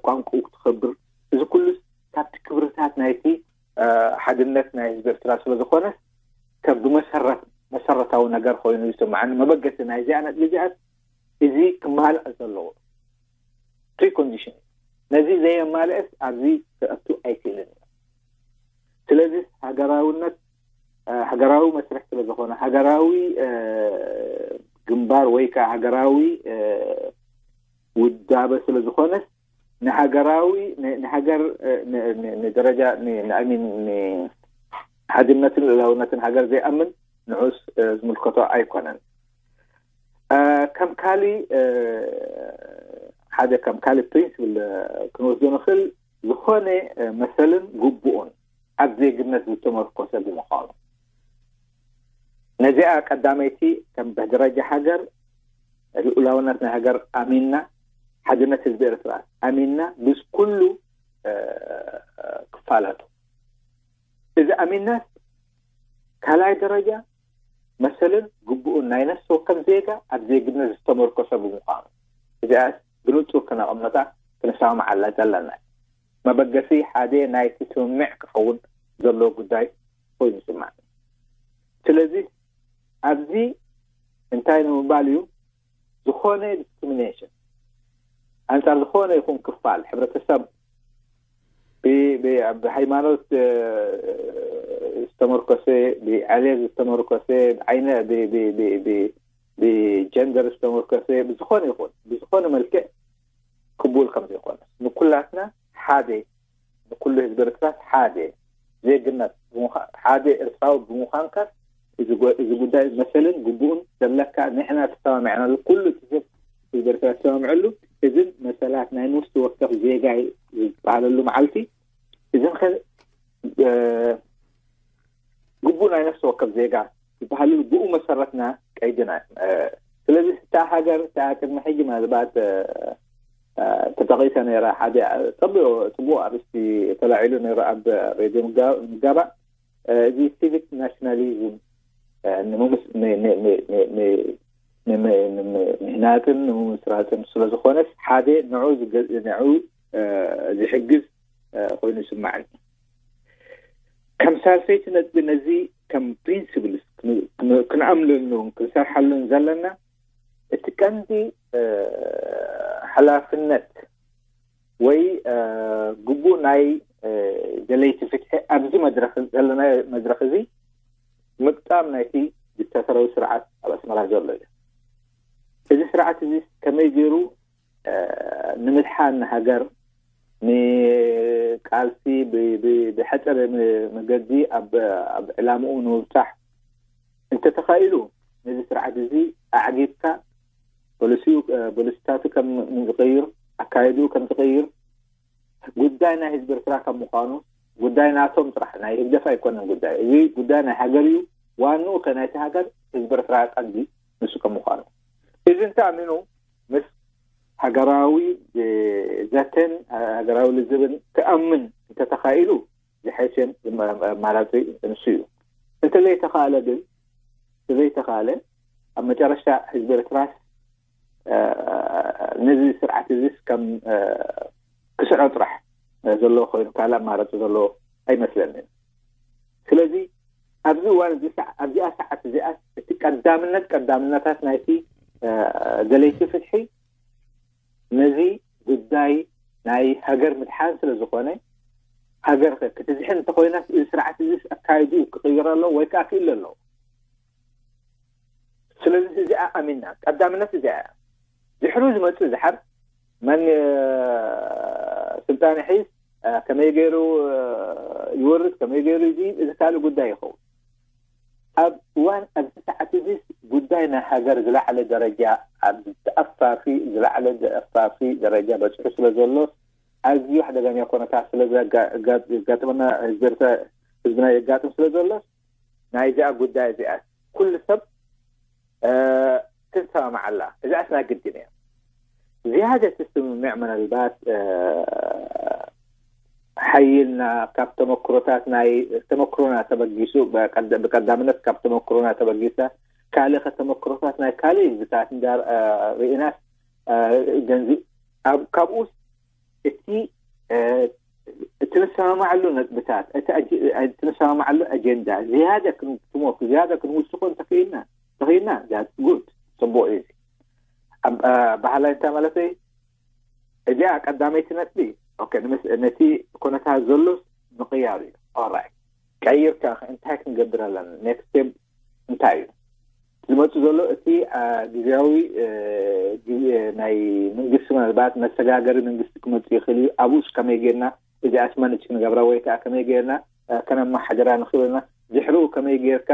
ቋንቋኡ ክትኽብር፣ እዚ ኩሉ ካብቲ ክብርታት ናይቲ ሓድነት ናይ ህዝቢ ኤርትራ ስለ ዝኾነ ከም ብመሰረት መሰረታዊ ነገር ኮይኑ ይስምዓኒ። መበገሲ ናይዚኣ ነጥቢ እዚኣስ እዚ ክማልእ ዘለዎ ፕሪኮንዲሽን። ነዚ ዘየማልአስ ኣብዚ ክኣቱ ኣይክእልን እዩ። ስለዚ ሃገራውነት ሃገራዊ መስርሕ ስለ ዝኾነ ሃገራዊ ግንባር ወይ ከዓ ሃገራዊ ውዳበ ስለ ዝኾነስ ንሃገራዊ ንሃገር ንደረጃ ንኣሚን ሓድነትን ልኡላውነትን ሃገር ዘይኣምን ንዑስ ዝምልከቶ ኣይኮነን። ከም ካሊ ሓደ ከም ካሊ ፕሪንስፕል ክንወስዶ ንኽእል ዝኾነ መሰልን ግቡኡን ኣብ ዜግነት ዝተመርኮሰ ብምዃኑ ነዚኣ ቀዳመይቲ ከም ብደረጃ ሃገር ልኡላውነት ናይ ሃገር ኣሚንና ሓድነት ህዝቢ ኤርትራ ኣሚንና ምስ ኩሉ ክፋላቱ እዚ ኣሚንናስ ካልኣይ ደረጃ መሰልን ግቡኡን ናይ ነፍሲ ወከፍ ዜጋ ኣብ ዜግነት ዝተመርኮሰ ብምዃኑ እዚኣ ብንጹር ክነቐምጣ ክንሰማምዓላ ዘለና መበገሲ ሓደ ናይቲ ስምምዕ ክኸውን ዘለዎ ጉዳይ ኮይኑ ይስማዕ። ስለዚ ኣብዚ እንታይ ንምባል እዩ? ዝኾነ ዲስክሪሚኔሽን ኣንጻር ዝኾነ ይኹን ክፋል ሕብረተሰብ፣ ብ- ብ- ብሃይማኖት እ፣ ዝተመርኮሰ፣ ብዕሌት ዝተመርኮሰ፣ ብዓይነ ብ- ብ- ብ- ብ- ብጀንደር ዝተመርኮሰ፣ ብዝኾነ ይኹን ብዝኾነ መልክዕ ቅቡል ከም ዘይኮነ፣ ንኩላትና ሓደ፣ ንኩሉ ህዝቢ ኤርትራ ሓደ ዜግነት ብምዃ- ሓደ ኤርትራዊ ብምዃንካ፣ እዚ ጎ- እዚ ጉዳይ መሰልን ግቡኡን ዘለካ፣ ንሕና ተሰማሚዕናሉ፣ ኩሉ እቲ ሰብ ህዝቢ ኤርትራ ተሰማሚዐሉ፣ እዝን መሰላት ናይ ነፍሲ ወከፍ ዜጋ ዝበሃለሉ መዓልቲ፣ እዝን ከ እ፣ ግቡእ ናይ ነፍሲ ወከፍ ዜጋ ዝበሃሉ ብኡ መሰረትና ቀይድና። እ፣ ስለዚ እታ ሃገር እታ ቅድሚ ሕጂ ምናልባት እ፣ እ፣ ተጠቒሰ ነይራ፣ ሓደ ጽቡቕ ጽቡቕ ኣርእስቲ ተላዒሉ ነይሩ ኣብ ሬድዮ ምጋ- ምጋባእ። እ፣ እዚ ሲቪክ ናሽናሊዝም እ፣ ንምምስ- ን- ን- ን- ን- ን- ን- ን- ምህናጽን ንምምስራትን ስለ ዝኾነስ ሓደ ንዑ ዝገ- ንዑ እ፣ ዝሕግዝ እ፣ ኮይኑ ይስማዓኒ። ከም ሳልሰይቲ ነጥቢ ነዚ ከም ፕሪንሲፕልስ ክን- ክን- ክንኣምለሉን ክንሰርሓሉን ዘለና እቲ ቀንዲ እ፣ ሓላፍነት ወይ እ፣ ግቡእ ናይ እ፣ ደለይቲ ፍትሒ ኣብዚ መድረኽ ዘለና መድረኽ እዚ ምግጣም ናይቲ ዲክታቶራዊ ስርዓት ኣብ ኣስመራ ዘሎ እዩ። እዚ ስርዓት እዚ ከመይ ገይሩ እ፣ ንምድሓን ሃገር ንቃልሲ ብ- ብ- ብሐጸረ መ- መገዲ ኣብ ኣብ ዕላምኡ ንምብጻሕ እንተተኻኢሉ ነዚ ስርዓት እዚ ኣዕጊብካ ፖሊሲኡ እ፣ ፖሊሲታቱ ከም ዝቕይር፣ ኣካይድኡ ከም ዝቕይር፣ ጉዳይ ናይ ህዝቢ ኤርትራ ከም ምዃኑ፣ ጉዳይ ናቶም ጥራሕ ናይ ህግደፍ ኣይኮነን ጉዳይ። እዚ ጉዳይ ናይ ሃገር እዩ። ዋንኡ ከ ናይቲ ሃገር ህዝቢ ኤርትራ ቀንዲ ንሱ ከም ምዃኑ፣ እዚ እንተኣሚኑ ምስ ሃገራዊ እ፣ ዘተን ሃገራዊ ልዝብን ክኣምን እንተተኻኢሉ ዝሐሸን ኣማራጺ ንሱ እዩ። እንተዘይተኻእለ ግን እንተዘይተኻእለ ኣብ መጨረሽታ ህዝቢ ኤርትራስ እ፣ ነዚ ስርዓት እዚስ ከም እ፣ ክስዕሮ ጥራሕ እ፣ ዘለዎ ኮይኑ ካልእ ኣማራጺ ዘለዎ ኣይመስለንን። ስለዚ ኣብዚ እዋን እዚ ሰዓ- ኣብዚኣ ሰዓት እዚኣ እቲ ቀዳምነት ቀዳምነታት ናይቲ እ፣ ደለይቲ ፍትሒ ነዚ ጉዳይ ናይ ሃገር ምድሓን ስለ ዝኾነ ሃገር ከ ክትዝሕን እንተኮይናስ እዚ ስርዓት እዚስ ኣካይዱ ክቕይር ኣለዎ ወይ ከዓ ክእለ ኣለዎ። ስለዚ እዚኣ ኣሚና ቀዳምነት እዚኣ እያ። ድሕሩ ዝመጽእ ዝሓር መን እ፣ ስልጣን ይሒዝ እ፣ ከመይ ገይሩ እ፣ ይወርድ ከመይ ገይሩ እዚ እዚ ካልእ ጉዳይ ይኸውን። ኣብ እዋን ኣብዚ ሰዓት እዚ ጉዳይ ናይ ሃገር ዝለዓለ ደረጃ ኣብ ተኣፋፊ ዝለዓለ ተኣፋፊ ደረጃ በጽሑ ስለ ዘሎ ኣዝዩ ሓደገኛ ኩነታት ስለ ዘጋ- ዘጋጥመና ህዝቢ ኤርትራ ህዝብና የጋጥም ስለ ዘሎ ናይዚኣ ጉዳይ እዚኣ ኩሉ ሰብ እ፣ ክንሰማማዓላ እዚኣስ ናይ ግድን እያ። ዝያደ ትስምምዕ ምናልባት እ፣ ሓይልና ካብ ተመክሮታት ናይ ተመክሮና ተበጊሱ ብቀዳምነት ካብ ተመክሮና ተበጊስና ካልእ ከተመክሮታት ናይ ካልእ ህዝብታት እንዳ ርኢናስ ገንዚ ካብኡስ እቲ እቲ ንሰማማዓሉ ነጥብታት እቲ ንሰማማዓሉ ኣጀንዳ ዝያደ ክንትሞክ ዝያደ ክንውስኮ እንተኽኢልና ተኽኢልና ጉድ ጽቡቕ እዩ። ባህላይ እንታይ ማለት እዩ? እዚኣ ቀዳመይቲ ነጥቢ ነቲ ኩነታት ዘሎስ ምቕያር እዩ። ኦራይ ቀይርካ እንታይ ክንገብር ኣለና? ኔክስት ስቴፕ እንታይ እዩ? ዝመጽእ ዘሎ እቲ ግዜያዊ ናይ መንግስቲ ምናልባት መሰጋገሪ መንግስቲ ክመጽእ ይኽእል እዩ። ኣብኡስ ከመይ ጌርና እዚኣስ ማነጅ ክንገብራ ወይ ከዓ ከመይ ጌርና ከነመሓድራ ንኽእል ኢና? ድሕሪኡ ከመይ ጌርካ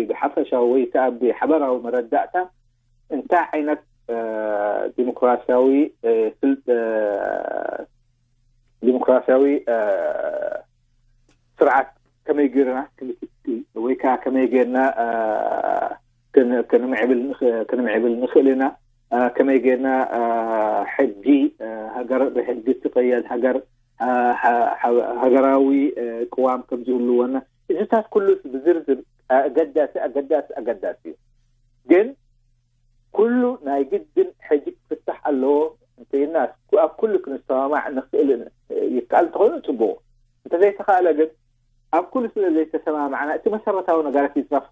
ብሓፈሻዊ ወይ ከዓ ብሓበራዊ መረዳእታ እንታይ ዓይነት ዲሞክራሲያዊ ዲሞክራሲያዊ ስርዓት ከመይ ጌርና ክንክቲ ወይ ከዓ ከመይ ጌርና ክንምዕብል ንኽእል ኢና? ከመይ ጌርና ሕጊ ሃገር ብሕጊ ትቀየድ ሃገር ሃገራዊ ቅዋም ከም ዝህልወና እዚታት ኩሉ ብዝርዝር ኣገዳሲ ኣገዳሲ ኣገዳሲ እዩ። ግን ኩሉ ናይ ግድን ሕጂ ክፍታሕ ኣለዎ እንተይና ኣብ ኩሉ ክንሰማማዕ ንኽእል ይከኣል እንተኾይኑ ጽቡቕ። እንተዘይተኻእለ ግን ኣብ ኩሉ ስለ ዘይተሰማማዕና እቲ መሰረታዊ ነገራት ይፅረፍ።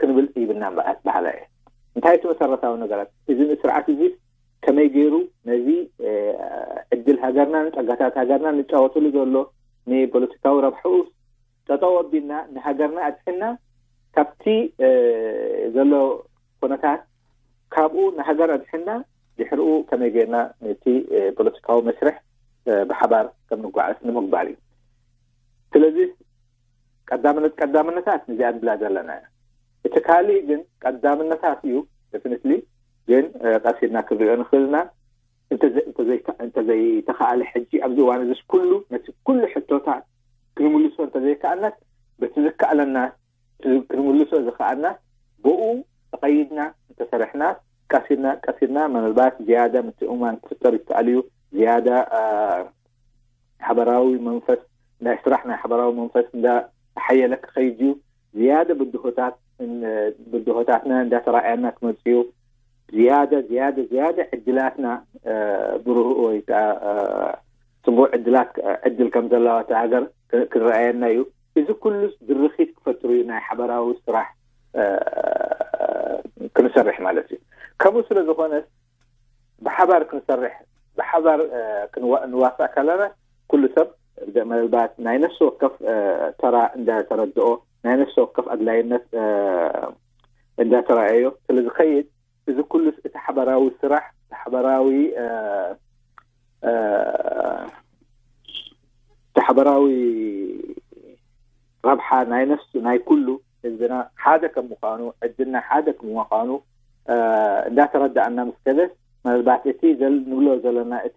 ክንብል ይብና በዓል እየ። እንታይ እቲ መሰረታዊ ነገራት? እዚ ስርዓት እዚ ከመይ ገይሩ ነዚ ዕድል ሃገርና፣ ንጸጋታት ሃገርና ንጫወትሉ ዘሎ ንፖለቲካዊ ረብሕኡ ጠጠው ኣቢልና ንሃገርና ኣድሕና ካብቲ ዘሎ ኩነታት ካብኡ ንሃገር ኣድሕና ድሕርኡ ከመይ ገይርና ነቲ ፖለቲካዊ መስርሕ ብሓባር ከም ንጓዓዝ ንምግባር እዩ። ስለዚ ቀዳምነት ቀዳምነታት ንዚኣ ንብላ ዘለና እያ። እቲ ካልእ ግን ቀዳምነታት እዩ። ደፊኒትሊ ግን ቀሲድና ክንሪኦ ንኽእል ኢና። እንተዘይተኸኣለ ሕጂ ኣብዚ እዋን እዚስ ኩሉ ነቲ ኩሉ ሕቶታት ክንምልሶ እንተዘይከኣልናስ በቲ ዝከኣለና ክንምልሶ ዝኸኣልና ብኡ ተቐይድና እንተሰሪሕና ቀሲድና ቀሲድና ምናልባት ዝያዳ ምትእምማን ክፍጠር ይከኣል እዩ። ዝያዳ ሓበራዊ መንፈስ ናይ ስራሕ ናይ ሓበራዊ መንፈስ እንዳ ተሓየለ ክኸይድ እዩ። ዝያደ ብድሆታት ብድሆታትና እንዳተራእያና ክመፅእ እዩ። ዝያደ ዝያደ ዝያደ ዕድላትና ብሩህ ወይ ከዓ ፅቡቅ ዕድላት ዕድል ከም ዘለዋ እታ ሃገር ክረኣየና እዩ። እዚ ኩሉ ድርኺት ክፈጥሩ እዩ ናይ ሓበራዊ ስራሕ ክንሰርሕ ማለት እዩ። ከምኡ ስለ ዝኾነ ብሓባር ክንሰርሕ ብሓባር ንዋሳእ ከለና ኩሉ ሰብ ምናልባት ናይ ነፍሲ ወከፍ ተራ እንዳተረድኦ ናይ ነፍሲ ወከፍ ኣድላይነት እንዳተረኣዮ ስለ ዝኸይድ እዚ ኩሉስ እቲ ሓበራዊ ስራሕ እቲ ሓበራዊ እቲ ሓበራዊ ረብሓ ናይ ነፍሱ ናይ ኩሉ ህዝብና ሓደ ከም ምዃኑ ዕድልና ሓደ ከም ምዃኑ እንዳተረዳእና ምስ ከደስ ምናልባት እቲ ንብሎ ዘለና እቲ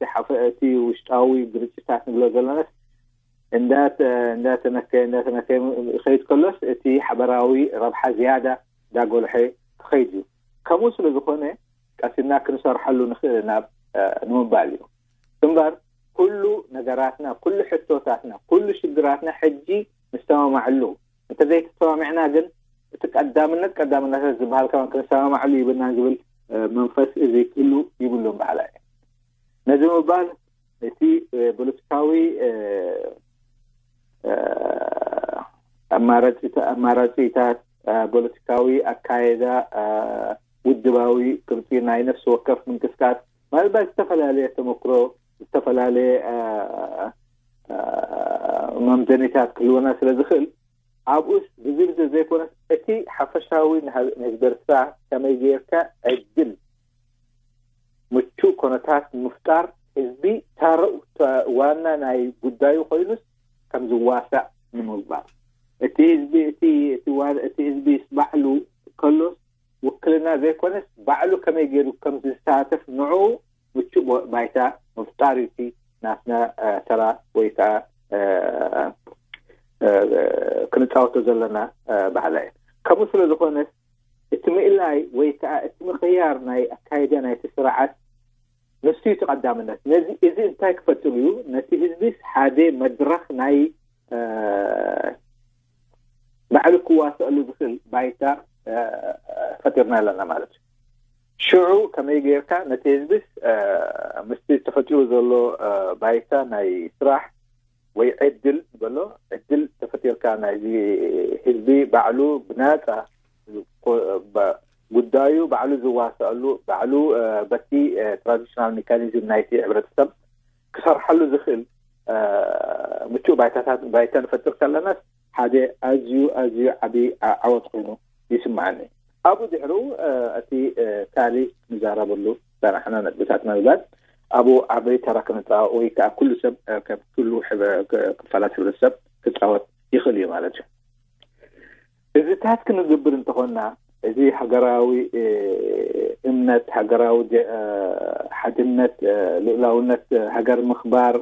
እቲ ውሽጣዊ ግርጭታት ንብሎ ዘለናስ እንዳተነከየ እንዳተነከየ ይኸይድ ከሎስ እቲ ሓበራዊ ረብሓ ዝያዳ እንዳጎልሐ ክኸይድ እዩ። ከምኡ ስለ ዝኾነ ቀሲና ክንሰርሐሉ ንኽእል ናብ ንምባል እዩ እምበር ኩሉ ነገራትና ኩሉ ሕቶታትና ኩሉ ሽግራትና ሕጂ ንሰማማዕሉ እንተዘይተሰማሚዕና ግን እቲ ቀዳምነት ቀዳምነታት ዝበሃል ከማን ክንሰማማዕሉ ይብልናን ዝብል መንፈስ እዚ ክህሉ ይብሉን በዓላ እየ። ነዚ ምባል እቲ ፖለቲካዊ ኣማራፂታት ፖለቲካዊ ኣካየዳ ውድባዊ ቅርፂ ናይ ነፍሲ ወከፍ ምንቅስቃስ ምናልባት ዝተፈላለየ ተመክሮ ዝተፈላለየ መምዘኒታት ክህልወና ስለ ዝኽእል ኣብኡስ ብዝብዝብ ዘይኮነስ እቲ ሓፈሻዊ ንህዝቢ ኤርትራ ከመይ ጌርካ ዕድል ምቹእ ኮነታት ንምፍጣር ህዝቢ ታረኡ ዋና ናይ ጉዳዩ ኮይኑስ ከም ዝዋሳእ ንምግባር እቲ ህዝቢ እቲ እቲ ዋን እቲ ህዝቢ ባዕሉ ከሎስ ውክልና ዘይኮነስ ባዕሉ ከመይ ገይሩ ከም ዝሳተፍ ንዑ ምቹእ ባይታ ምፍጣር እዩ እቲ ናትና ተራ ወይ ከዓ ክንፃወቶ ዘለና ባህላ እዩ። ከምኡ ስለ ዝኾነስ እቲ ምእላይ ወይ ከዓ እቲ ምቕያር ናይ ኣካይዳ ናይቲ ስርዓት ንሱ እዩ ተቐዳምነት። ነዚ እዚ እንታይ ክፈጥር እዩ? ነቲ ህዝቢስ ሓደ መድረኽ ናይ ባዕሉ ክዋሰኣሉ ዝኽእል ባይታ ፈጢርና ኣለና ማለት እዩ። ሽዑ ከመይ ጌርካ ነቲ ህዝብስ ምስቲ ተፈጢሩ ዘሎ ባይታ ናይ ስራሕ ወይ ዕድል ንበሎ ዕድል ተፈጢርካ ናይዚ ህዝቢ ባዕሉ ብናፃ ጉዳዩ ባዕሉ ዝዋሰኣሉ ባዕሉ በቲ ትራንዚሽናል ሜካኒዝም ናይቲ ሕብረተሰብ ክሰርሓሉ ዝኽእል ምቹእ ባይታታት ባይታ ንፈጥር ከለናስ ሓደ ኣዝዩ ኣዝዩ ዓብዪ ዓወት ኮይኑ ይስምዓኒ። ኣብኡ ድሕርኡ እቲ ካልእ ንዛረበሉ ዝፀናሕና ነጥብታት ምናልባት ኣብኡ ዓበይ ተራ ክንፃወት ወይ ከዓ ኩሉ ሰብ ከም ኩሉ ክፋላት ሕብረተሰብ ክፃወት ይኽእል እዩ ማለት እዩ። እዚታት ክንገብር እንተኾንና እዚ ሃገራዊ እምነት ሃገራዊ ሓድነት ልኡላውነት ሃገር ምኽባር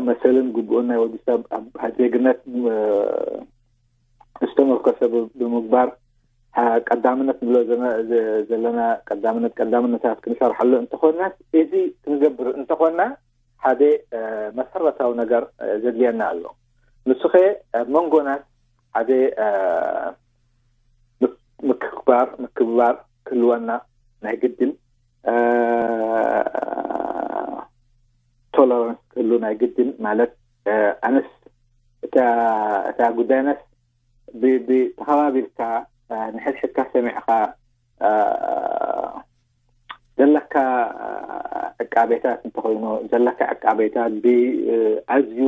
መሰልን ግቡእን ናይ ወዲ ሰብ ኣብ ዜግነት ዝተመርኮሰ ብምግባር ቀዳምነት ንብሎ ዘለና ቀዳምነት ቀዳምነታት ክንሰርሓሉ እንተኾንና እዚ ክንገብር እንተኾንና ሓደ መሰረታዊ ነገር ዘድልየና ኣሎ። ንሱ ኸ ኣብ መንጎና ሓደ ምክክባር ምክብባር ክህልወና ናይ ግድን ቶለራንስ ክህሉ ናይ ግድን ማለት ኣነስ እታ ጉዳይናስ ብተኸባቢልካ ንሕድሕድካ ሰሚዕካ ዘለካ ዕቃቤታት እንተኮይኑ ዘለካ ዕቃቤታት ብኣዝዩ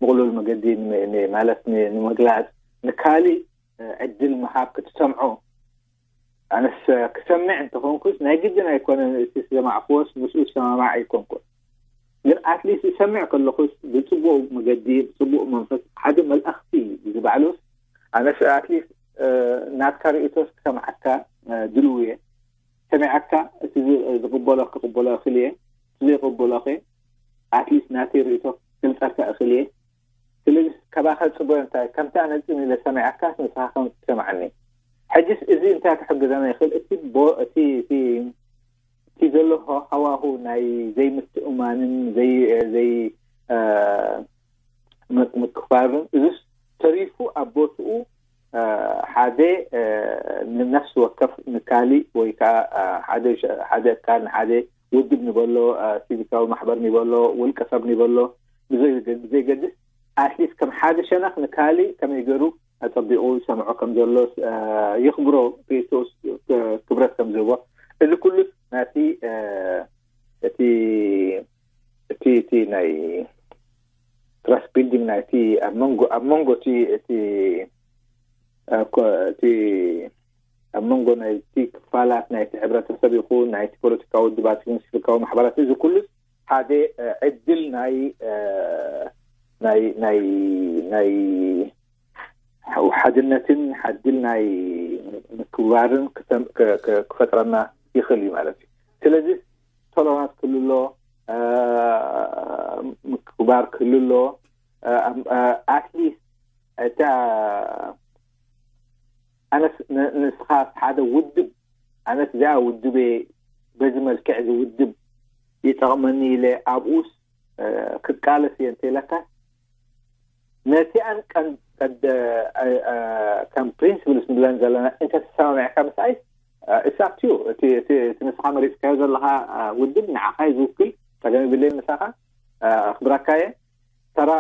ምቕሉል መገዲ ማለት ንምግላፅ ንካሊእ ዕድል ምሃብ ክትሰምዖ ኣነስ ክሰምዕ እንተኾንኩስ ናይ ግድን ኣይኮነን እቲ ዝሰማዕክዎስ ምስኡ ዝሰማማዕ ኣይኮንኩን። ግን ኣትሊስት ዝሰምዕ ከለኹስ ብፅቡቕ መገዲ ብፅቡቕ መንፈስ ሓደ መልእኽቲ ዝበዕሉስ ኣነስ ኣትሊስት ናትካ ርእቶስ ክሰምዓካ ድልው እየ። ሰሚዓካ እቲ ዝቕበሎ ክቕበሎ እኽል እየ፣ እቲ ዘይቕበሎ ኸ ኣትሊስት ናተይ ርእቶ ክገልፀልካ እኽል እየ። ስለዚ ካባኻ ፅበዮ እንታይ ከምቲ ኣነ ፅን ኢለ ሰሚዓካስ ንስኻ ከም ትሰማዓኒ። ሕጅስ እዚ እንታይ ክሕግዘና ይኽእል? እቲ ቦ እቲ እቲ እቲ ዘሎ ሃዋሁ ናይ ዘይምትእማንን ዘይ ዘይ ምክባርን እዚስ ተሪፉ ኣብ ቦትኡ ሓደ ንነፍሲ ወከፍ ንካሊእ ወይ ከዓ ሓደ ሓደ ኣካል ንሓደ ውድብ ንበሎ፣ ሲቪካዊ ማሕበር ንበሎ፣ ውልቀ ሰብ ንበሎ ብዘይገድስ ኣትሊስት ከም ሓደ ሸነኽ ንካሊእ ከመይ ገይሩ ኣጸቢቑ ይሰምዖ ከም ዘሎ ይኽብሮ፣ ርእይቶኡስ ክብረት ከም ዝህቦ፣ እዚ ኩሉስ ናቲ እቲ እቲ እቲ ናይ ትራስት ቢልዲንግ ናይቲ ኣብ መንጎ ኣብ መንጎ እቲ እቲ እቲ ኣብ መንጎ ናይቲ ክፋላት ናይቲ ሕብረተሰብ ይኹን ናይቲ ፖለቲካዊ ውድባት ይኹን ሲቪካዊ ማሕበራት እዚ ኩሉስ ሓደ ዕድል ናይ ናይ ናይ ናይ ሓድነትን ሓድል ናይ ምክብባርን ክፈጥረና ይኽእል እዩ ማለት እዩ። ስለዚ ቶለራንስ ክህሉ ኣሎ፣ ምክብባር ክህሉ ኣሎ። ኣትሊስት እታ ኣነስ ንስኻስ ሓደ ውድብ ኣነስ እዚኣ ውድብ በዚ መልክዕ እዚ ውድብ ይጠቕመኒ ኢለ ኣብኡስ ክቃለስ እየ እንተኢለካ ነቲኣን ከም ፕሪንስፕልስ ንብለን ዘለና እንተተሰማሚዕካ ምስኣይ እሳት እዩ እቲ ንስኻ መሪፅካዮ ዘለኻ ውድብ ንዓኻ እዩ ዝውክል። ፀገም ይብለይ ምሳኻ ኣኽብረካ እየ። ተራ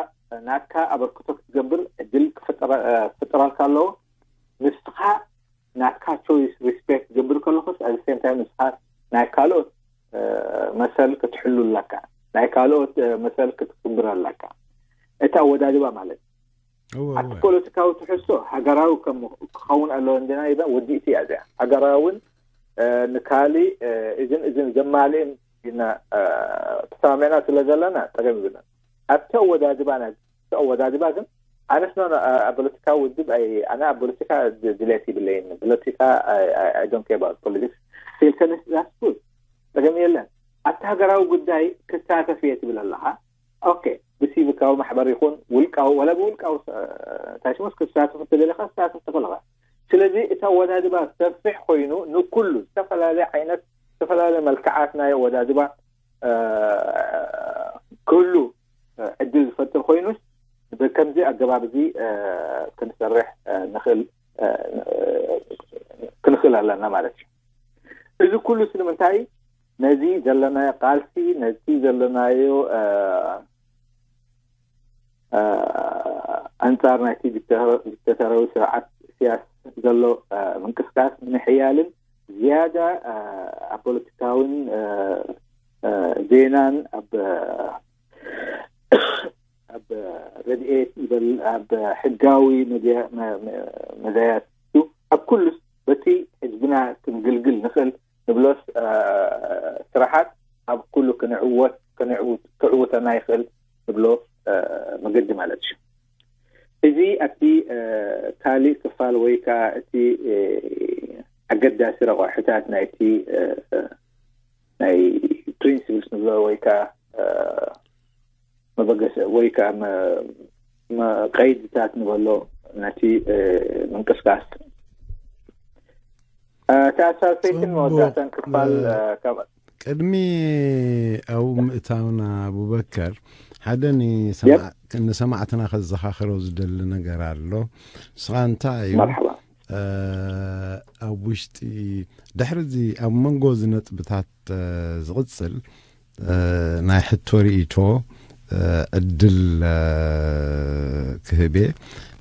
ናትካ ኣበርክቶ ክትገብር ዕድል ክፍጠረልካ ኣለዎ። ንስኻ ናትካ ቾይስ ሪስፔክት ክገብር ከለኹስ ኣብ ሴም ታይም ንስኻ ናይ ካልኦት መሰል ክትሕሉ ኣለካ፣ ናይ ካልኦት መሰል ክትክብር ኣለካ። እቲ ኣወዳድባ ማለት ኣብቲ ፖለቲካዊ ትሕዝቶ ሃገራዊ ክኸውን ኣለዎ እንድና ይበ ውዲእቲ እያ እዚኣ ሃገራውን ንካሊ እዝን እዝን ዘማልእን ኢና ተሰማሚዕና ስለ ዘለና ፀገም ይብልና። ኣብቲ ኣወዳድባ ናይ ኣወዳድባ ግን ኣነስ ኖ ኣብ ፖለቲካ ውድብ ኣነ ኣብ ፖለቲካ ድሌት ይብለይን ፖለቲካ I don't care about politics ሲልከንስ ዛስኩል ፀገም የለን። ኣብቲ ሃገራዊ ጉዳይ ክሳተፍ እየ ትብል ኣለኻ። ኦኬ ብሲቪካዊ ማሕበር ይኹን ውልቃዊ ወላ ብውልቃዊ ታሽሞስ ክሳተፍ ትደለኻ ክሳተፍ ትኽእልኻ። ስለዚ እቲ ኣወዳድባ ሰፊሕ ኮይኑ ንኩሉ ዝተፈላለየ ዓይነት ዝተፈላለየ መልክዓት ናይ ኣወዳድባ ክህሉ ዕድል ዝፈጥር ኮይኑስ ብከምዚ ኣገባብ እዚ ክንሰርሕ ንኽእል ክንኽእል ኣለና ማለት እዩ። እዚ ኩሉ ስለምንታይ ነዚ ዘለናዮ ቃልሲ ነዚ ዘለናዮ ኣንፃር ናይቲ ዲክተተራዊ ስርዓት ስያስ ዘሎ ምንቅስቃስ ንምሕያልን ዝያዳ ኣብ ፖለቲካውን ዜናን ኣብ ኣብ ረድኤት ይበል ኣብ ሕጋዊ መድያት ኣብ ኩሉስ በቲ ህዝብና ክንግልግል ንኽእል ንብሎስ ስራሓት ኣብ ኩሉ ክንዕወት ክዕውተና ይኽእል ንብሎ መገዲ ማለት እዩ። እዚ ኣብቲ ካሊእ ክፋል ወይ ከዓ እቲ ኣገዳሲ ረቋሕታት ናይቲ ናይ ፕሪንስፕልስ ንብሎ ወይ ከዓ መበገሲ ወይ ከዓ ቀይድታት ንበሎ ነቲ ምንቅስቃስ ተኣሳሰይትን መወዳእታን ክፋል ቅድሚ ኣብኡ ምእታውና ኣቡበከር ሓደ ንሰማዕትና ከዘኻኽሮ ዝደሊ ነገር ኣሎ። ንስኻ እንታይ እዩ ኣብ ውሽጢ ድሕሪ እዚ ኣብ መንጎ እዚ ነጥብታት ዝቕፅል ናይ ሕቶ ርእይቶ ዕድል ክህብ እየ።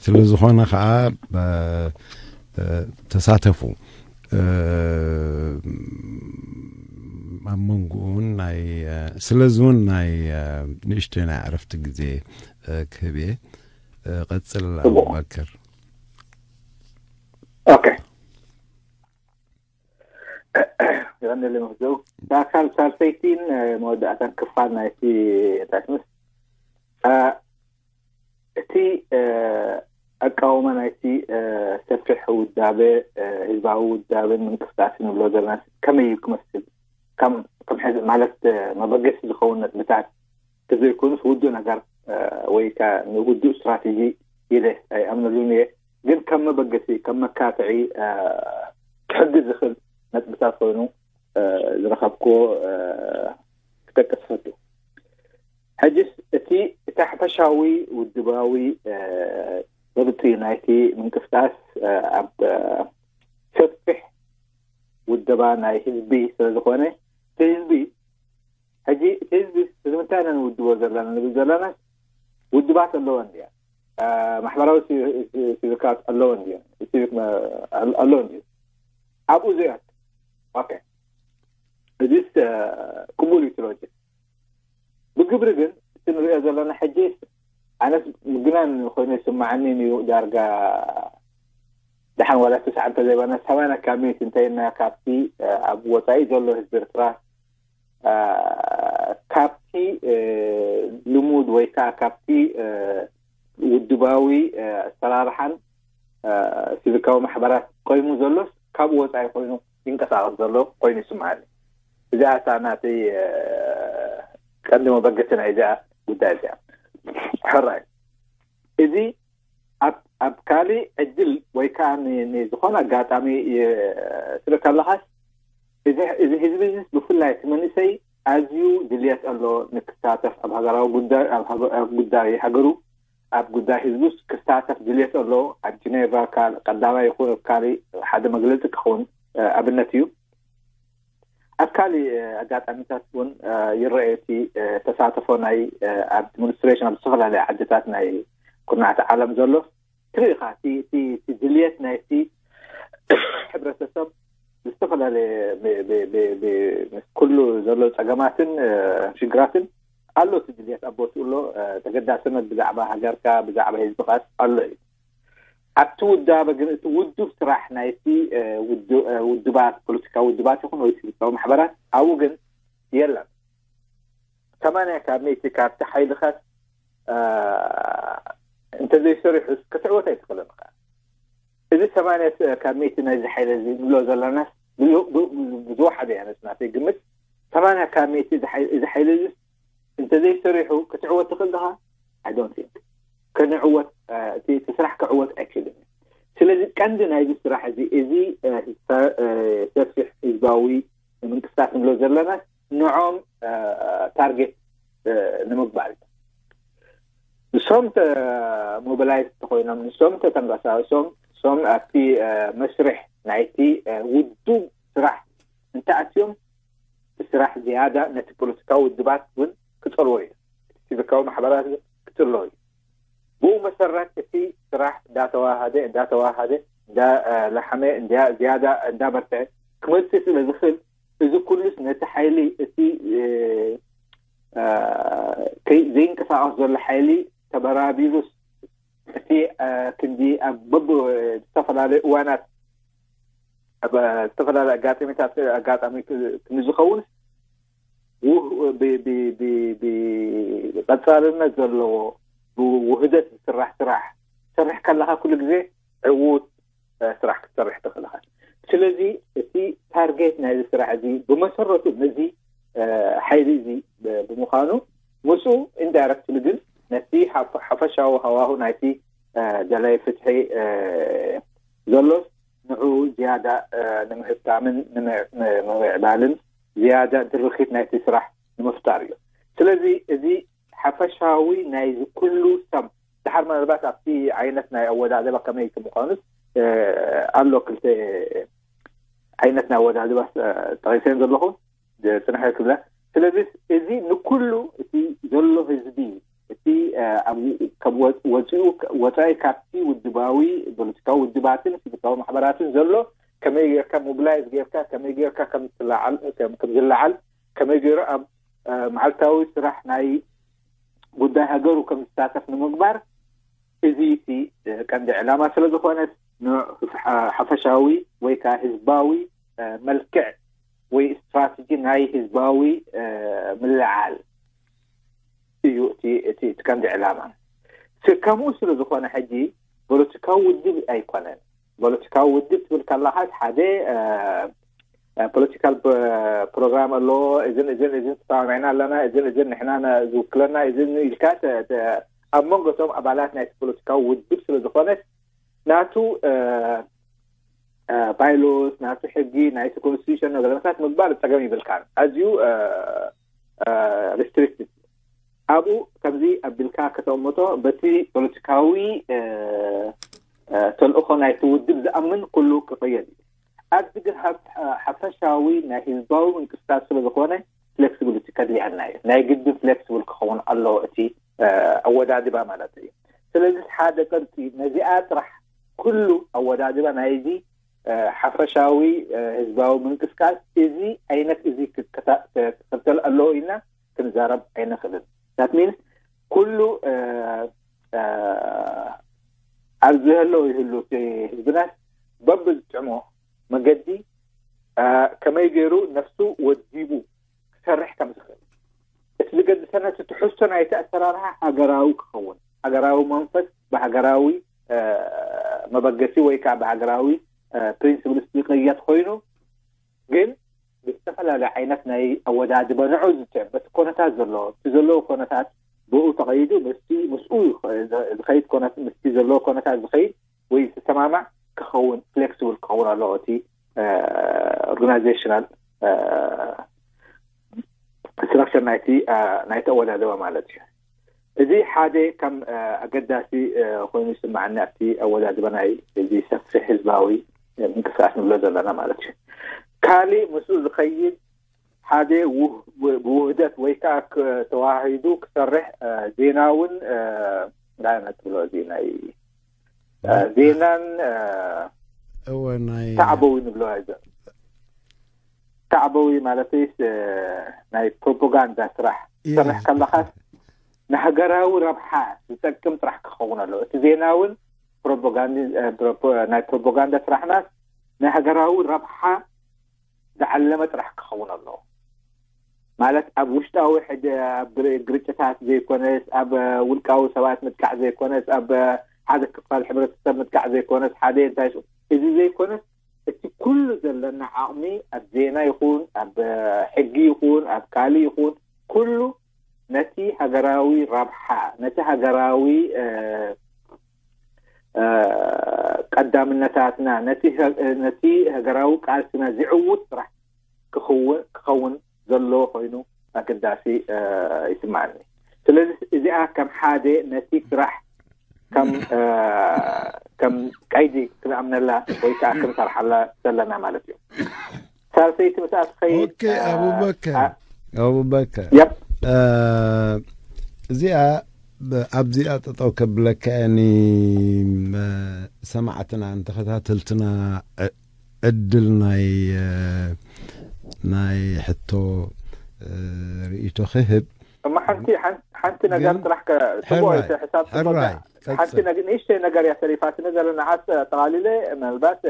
ስለ ዝኾነ ከዓ ተሳተፉ። ኣብ መንጎኡን ናይ ስለዚ እውን ናይ ንእሽተይ ናይ ዕረፍቲ ግዜ ክህብ እየ። ቀፅል ኣቡበከር። ኦኬ። ይቐንል ምሕዝው ኣካል ሳልሰይቲን መወዳእታን ክፋል ናይቲ እንታይ ትምስ እቲ ኣቃውማ ናይቲ ሰፊሕ ውዳበ ህዝባዊ ውዳበን ምንቅስቃስን ንብሎ ዘለና ከመይ እዩ ክመስል ከም ሕዚ ማለት መበገሲ ዝኸውን ነጥብታት ተዘይኮኑስ ውዱእ ነገር ወይ ከዓ ንውዱእ ስትራቴጂ ኢለ ኣይኣምነሉን እየ። ግን ከም መበገሲ ከም መካትዒ ክሕግዝ ዝኽእል ነጥብታት ኮይኑ ዝረኸብክዎ ክጠቅስ ፈቱ። ሕጅስ እቲ እቲ ሓፈሻዊ ውድባዊ ቅርፂ ናይቲ ምንቅስቃስ ኣብ ሰፊሕ ውደባ ናይ ህዝቢ ስለዝኾነ እቲ ህዝቢ ሕጂ እቲ ህዝቢ እዚ ምንታይ ኢና ንውድቦ ዘለና ንብል ዘለና ውድባት ኣለዎ እንድያ ማሕበራዊ ሲቪካት ኣለዎ እንድዮ ሲቪክ ኣለዎ እንድዮ ኣብኡ ዘያት ኦኬ እዚስ ቅቡል እዩ ትሎጂ ብግብሪ ግን እቲ ንሪኦ ዘለና ሕጂ ኣነስ ምግናን ኮይኑ ይስማዓኒ እዩ ዳርጋ ደሓን ዋላ ትስዓ እንተዘይበና ሰማንያ ካብ ሚእቲ እንተይና ካብቲ ኣብ ወፃኢ ዘሎ ህዝቢ ኤርትራ ካብቲ ልሙድ ወይ ከዓ ካብቲ ውድባዊ ኣሰራርሓን ሲቪካዊ ማሕበራት ቆይሙ ዘሎስ ካብኡ ወፃኢ ኮይኑ ይንቀሳቀስ ዘሎ ኮይኑ ይስምዓኒ። እዚኣ እታ ናተይ ቀንዲ መበገሲ ናይ እዚኣ ጉዳይ እዚኣ። ሕራይ እዚ ኣብ ኣብ ካሊእ ዕድል ወይ ከዓ ንዝኾነ ኣጋጣሚ ስለ ከለኻስ እዚ ህዝቢ እዚ ብፍላይ እቲ መንእሰይ ኣዝዩ ድልየት ኣሎ ንክሳተፍ ኣብ ሃገራዊ ጉዳይ ኣብ ጉዳይ ሃገሩ ኣብ ጉዳይ ህዝቡስ ክሳተፍ ድልየት ኣሎ ኣብ ጀኔቫ ቀዳማይ ይኹን ኣብ ካሊእ ሓደ መግለፂ ክኸውን ኣብነት እዩ ኣብ ካሊእ ኣጋጣሚታት እውን ይረአዩ እቲ ተሳተፎ ናይ ኣብ ዲሞንስትሬሽን ኣብ ዝተፈላለዩ ዓድታት ናይ ኩርናዕቲ ዓለም ዘሎ ትርኢ ኢኻ እቲ ድልየት ናይቲ ሕብረተሰብ ብዝተፈላለየ ምስ ኩሉ ዘሎ ፀገማትን ሽግራትን ኣሎ እቲ ድልየት ኣብ ቦትኡ ኣሎ ተገዳስነት ብዛዕባ ሃገርካ ብዛዕባ ህዝብኻስ ኣሎ እዩ ኣብቲ ውዳበ ግን እቲ ውዱብ ስራሕ ናይቲ ውድባት ፖለቲካዊ ውድባት ይኹን ወይ ሲቪካዊ ማሕበራት ኣብኡ ግን የለን ሰማንያ ካብ ሚእቲ ካብቲ ሓይልኻስ እንተዘይሰሪሑስ ክትዕወት ኣይትኽእልን ኢኻ እዚ ሰማንያ ካብ ሚእቲ ናይዚ ሓይሊ እዚ ንብሎ ዘለናስ ብዝወሓደ እያ ነቲ ናተይ ግምት ሰማንያ ካብ ሚእቲ እዚ ሓይሊ እዚ እንተዘይሰሪሑ ክትዕወት ትኽእል ዲኻ I don't think ክንዕወት እቲ ስራሕ ክዕወት ኣይክእልን እዩ ስለዚ ቀንዲ ናይዚ ስራሕ እዚ እዚ ሰፊሕ ህዝባዊ ምንቅስቃስ ንብሎ ዘለና ንዖም ታርጌት ንምግባር ንሶም ሞቢላይዝ ተኮይኖም ንሶም ተተንቀሳቅሶም ንሶም ኣብቲ መስርሕ ናይቲ ውዱብ ስራሕ እንተኣትዮም እቲ ስራሕ ዝያዳ ነቲ ፖለቲካዊ ውድባት እውን ክፀልዎ እዩ እቲ ሲቪካዊ ማሕበራት ክፅሎ እዩ ብኡ መሰረት እቲ ስራሕ እንዳተዋሃደ እንዳተዋሃደ እንዳለሓመ ዝያዳ እንዳበርትዐ ክመፅእ ስለ ዝኽእል እዚ ኩሉስ ነቲ ሓይሊ እቲ ዘይንቀሳቀስ ዘሎ ሓይሊ ተበራቢሩስ እቲ ክንዲ ኣብ በብ ዝተፈላለዩ እዋናት ኣብ ዝተፈላለዩ ኣጋጣሚታት ኣጋጣሚ ክንዝኸውን ብቀፃልነት ዘለዎ ብውህደት ዝስራሕ ስራሕ ትሰርሕ ከለካ ኩሉ ግዜ ዕዉት ስራሕ ክትሰርሕ ትኽእል ኢኻ። ስለዚ እቲ ታርጌት ናይዚ ስራሕ እዚ ብመሰረቱ ነዚ ሓይሊ እዚ ብምዃኑ ምስኡ ኢንዳይረክትሊ ግን ነቲ ሓፈሻዊ ሃዋሁ ናይቲ ደላይ ፍትሒ ዘሎስ ንዑ ዝያዳ ንምሕታምን ንምምዕባልን ዝያዳ ድርኺት ናይቲ ስራሕ ንምፍጣር እዩ። ስለዚ እዚ ሓፈሻዊ ናይዚ ኩሉ ሰብ ድሓር ምናልባት ኣብቲ ዓይነት ናይ ኣወዳድባ ከመይ ከምዃኑስ ኣሎ ክልተ ዓይነት ናይ ኣወዳድባ ጠቂሰን ዘለኹ ፅንሐ ክብላ ስለዚ እዚ ንኩሉ እቲ ዘሎ ህዝቢ እቲ ኣብ ወፃኢ ካብቲ ውድባዊ ፖለቲካዊ ውድባትን ሲቪካዊ ማሕበራትን ዘሎ ከመይ ጌርካ ሞቢላይዝ ጌርካ ከመይ ጌርካ ከምዝለዓል ከመይ ገይሩ ኣብ መዓልታዊ ስራሕ ናይ ጉዳይ ሃገሩ ከም ዝሳተፍ ንምግባር እዚ እቲ ቀንዲ ዕላማ ስለ ዝኾነ ሓፈሻዊ ወይ ከዓ ህዝባዊ መልክዕ ወይ ስትራቴጂ ናይ ህዝባዊ ምልዓል እዩ እቲ ቀንዲ ዕላማ። ከምኡ ስለ ዝኾነ ሕጂ ፖለቲካዊ ውድብ ኣይኮነን። ፖለቲካዊ ውድብ ትብል ከለኻስ ሓደ ፖለቲካል ፕሮግራም ኣለዎ። እዝን እዝን እዝን ተሰማሚዕና ኣለና፣ እዝን እዝን ንሕና ዝውክለና እዝን ኢልካ ኣብ መንጎ እቶም ኣባላት ናይቲ ፖለቲካዊ ውድብ ስለ ዝኾነ ናቱ ባይሎስ ናቱ ሕጊ ናይቲ ኮንስቲቱሽን ነገርታት ምግባር ፀገም ይብልካን ኣዝዩ ሪስትሪክትድ። ኣብኡ ከምዚ ኣቢልካ ከተቕምጦ በቲ ፖለቲካዊ ተልእኾ ናይቲ ውድብ ዝኣምን ኩሉ ክቕየድ እዩ። ኣብዚ ግን ሓፈሻዊ ናይ ህዝባዊ ምንቅስቃስ ስለ ዝኾነ ፍሌክሲቢሊቲ ከድልያና እዩ። ናይ ግድን ፍሌክሲብል ክኸውን ኣለዎ እቲ ኣወዳድባ ማለት እዩ። ስለዚ ሓደ ቅርፂ ነዚኣ ጥራሕ ኩሉ ኣወዳድባ ናይዚ ሓፈሻዊ ህዝባዊ ምንቅስቃስ እዚ ዓይነት እዚ ክክተል ኣለዎ ኢልና ክንዛረብ ኣይንኽእልን። ት ሚንስ ኩሉ ኣብዚ ዘሎ ይህሉ ህዝብናት በብዝጥዕሞ መገዲ ከመይ ገይሩ ነፍሱ ወዲቡ ክሰርሕ ከም ዝኽእል እቲ ዝገድሰና እቲ ትሕዝቶ ናይቲ ኣሰራርሓ ሃገራዊ ክኸውን ሃገራዊ መንፈስ ብሃገራዊ መበገሲ ወይ ከዓ ብሃገራዊ ፕሪንስፕልስ ዝቅየድ ኮይኑ ግን ብዝተፈላለዩ ዓይነት ናይ ኣወዳድበ ንዑ ዝትዕ በቲ ኮነታት ዘለዎ እቲ ዘለዎ ኮነታት ብኡ ተቐይዱ ምስኡ ዝኸይድ ኮነት ምስ ዘለዎ ኮነታት ዝኸይድ ወይ ዝተሰማማዕ ክኸውን ፍሌክሲብል ክኸውን ኣለዎ እቲ ኦርጋናይዜሽናል ስትራክቸር ናይቲ ናይቲ ኣወዳድባ ማለት እዩ። እዚ ሓደ ከም ኣገዳሲ ኮይኑ ይስማዓኒ ኣብቲ ኣወዳድባ ናይ እዚ ሰፊሕ ህዝባዊ ምንቅስቃስ ንብሎ ዘለና ማለት እዩ። ካሊእ ምስኡ ዝኸይድ ሓደ ብውህደት ወይ ከዓ ተዋሂዱ ክሰርሕ ዜና እውን ዳነ ትብሎ እዚ ናይ ዜናን እወ ናይ ታዕበዊ ንብሎ ታዕበዊ ማለተይስ ናይ ፕሮፓጋንዳ ስራሕ ትሰርሕ ከለኻስ ንሃገራዊ ረብሓ ዝጠቅም ጥራሕ ክኸውን ኣለዎ። እቲ ዜና እውን ናይ ፕሮፓጋንዳ ስራሕናስ ናይ ሃገራዊ ረብሓ ዝዓለመ ጥራሕ ክኸውን ኣለዎ። ማለት ኣብ ውሽጣዊ ሕደ ኣብ ግርጭታት ዘይኮነስ ኣብ ውልቃዊ ሰባት ምጥቃዕ ዘይኮነስ ኣብ ሓደ ክፋል ሕብረተሰብ ምጥቃዕ ዘይኮነስ ሓደ እንታይ እዚ ዘይኮነስ እቲ ኩሉ ዘለና ዓቕሚ ኣብ ዜና ይኹን ኣብ ሕጊ ይኹን ኣብ ካሊ ይኹን ኩሉ ነቲ ሃገራዊ ረብሓ ነቲ ሃገራዊ ቀዳምነታትና ነቲ ሃገራዊ ቃልስና ዝዕውት ስራሕ ክኸውን ዘለዎ ኮይኑ ኣገዳሲ ይስማዓኒ። ስለዚ እዚኣ ከም ሓደ ነቲ ስራሕ ከም ከም ቀይዲ ክንኣምነላ ወይ ከዓ ክንሰርሓላ ዘለና ማለት እዩ። ሳልሰይቲ ምስኣ ትኸይድ ኦኬ ኣቡበከር ኣቡበከር ያብ እዚኣ ኣብዚኣ ጠጠው ከብለካ እየ ንሰማዕትና ንተኸታተልትና ዕድል ናይ ናይ ሕቶ ርእይቶ ክህብ እማ ሓንቲ ሓንቲ ነገር ጥራሕ ጽቡቅ ሕራይ ሕሳብ ጽቡቅ ሕራይ ሓንቲ ቀጽል ነገር ንእሽተይ ነገር እያ ተሪፋትኒ ዘለና ዓስ ጠቃሊለ ምናልባት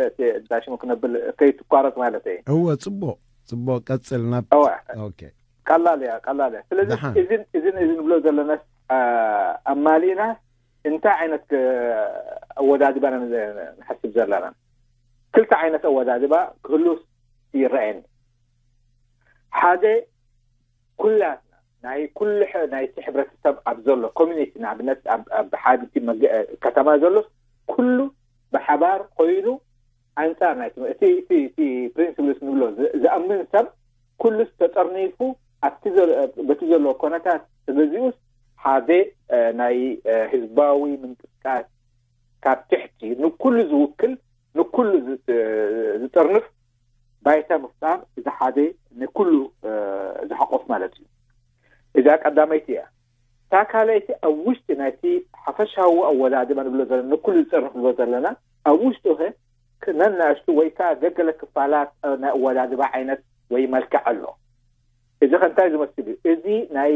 ዳሽሙ ክነብል ከይትቋረጽ ማለት እየ እወ ጽቡቅ ጽቡቅ ቀጽል ናብ እወ ኦኬ ቀላል እያ ቀላል እያ ስለዚ ደሓን። እዝን እዝን እዚ ንብሎ ዘለና ኣማሊእና እንታይ ዓይነት ኣወዳድባና ንሓስብ ዘለና ክልተ ዓይነት ኣወዳድባ ክህሉ ይረኣየኒ ሓደ ኩላትና ናይ ኩሉ ናይቲ ሕብረተሰብ ኣብ ዘሎ ኮሚኒቲ ንኣብነት ኣብ ሓንቲ ከተማ ዘሎ ኩሉ ብሓባር ኮይኑ ኣንፃር ናይ እቲ ፕሪንስፕልስ ንብሎ ዝኣምን ሰብ ኩሉስ ተጠርኒፉ ኣብቲ በቲ ዘለዎ ኮነታት ተገዚኡስ ሓደ ናይ ህዝባዊ ምንቅስቃስ ካብ ትሕቲ ንኩሉ ዝውክል ንኩሉ ዝጥርንፍ ባይታ ምፍጣር እዚ ሓደ ንኩሉ ዝሓቆፍ ማለት እዩ። እዛ ቀዳመይቲ እያ። እታ ካልኣይቲ ኣብ ውሽጢ ናይቲ ሓፈሻዊ ኣወዳድባ ንብሎ ዘለና፣ ንኩሉ ዝጸርፍ ንብሎ ዘለና፣ ኣብ ውሽጡ ኸ ክ- ነናእሽቱ ወይ ከኣ ገገለ ክፋላት፣ እ፣ ናይ ኣወዳድባ ዓይነት ወይ መልክዕ ኣሎ። እዚ ከ እንታይ ዝመስል እዩ? እዚ ናይ፣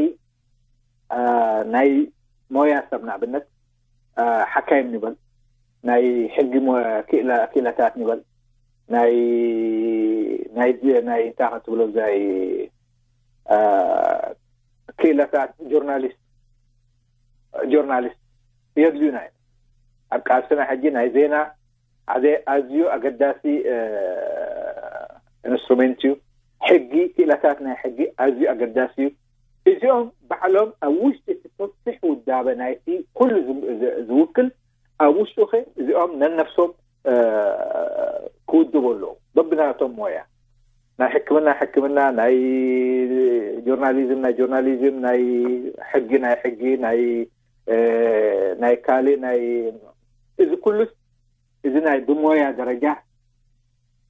እ፣ ናይ ሞያ ሰብ ንኣብነት፣ እ፣ ሓካይም ንበል፣ ናይ ሕጊ ሞ-፣ ክኢላ-፣ ክኢላታት ንበል፣ ናይ፣ ናይ፣ ናይ እንታይ ክትብሎ፣ ናይ፣ እ፣ ክኢላታት ጆርናሊስት፣ ጆርናሊስት የድልዩና እዮም። ኣብ ቃልስና ሕጂ ናይ ዜና ሓደ ኣዝዩ ኣገዳሲ፣ እ፣ ኢንስትሩሜንት እዩ። ሕጊ፣ ክኢላታት ናይ ሕጊ ኣዝዩ ኣገዳሲ እዩ። እዚኦም ባዕሎም ኣብ ውሽጢ እቲ ሰፊሕ ውዳበ ናይቲ ኩሉ ዝ-፣ ዝ-፣ ዝውክል፣ ኣብ ውሽጡ ኸ እዚኦም ነነፍሶም፣ እ፣ ክውድቡ ኣለዎም። በብናቶም ሞያ፣ ናይ ሕክምና ሕክምና፣ ናይ ጆርናሊዝም ናይ ጆርናሊዝም፣ ናይ ሕጊ ናይ ሕጊ፣ ናይ፣ እ፣ ናይ ካልእ ናይ፣ እዚ ኩሉስ፣ እዚ ናይ ብሞያ ደረጃ፣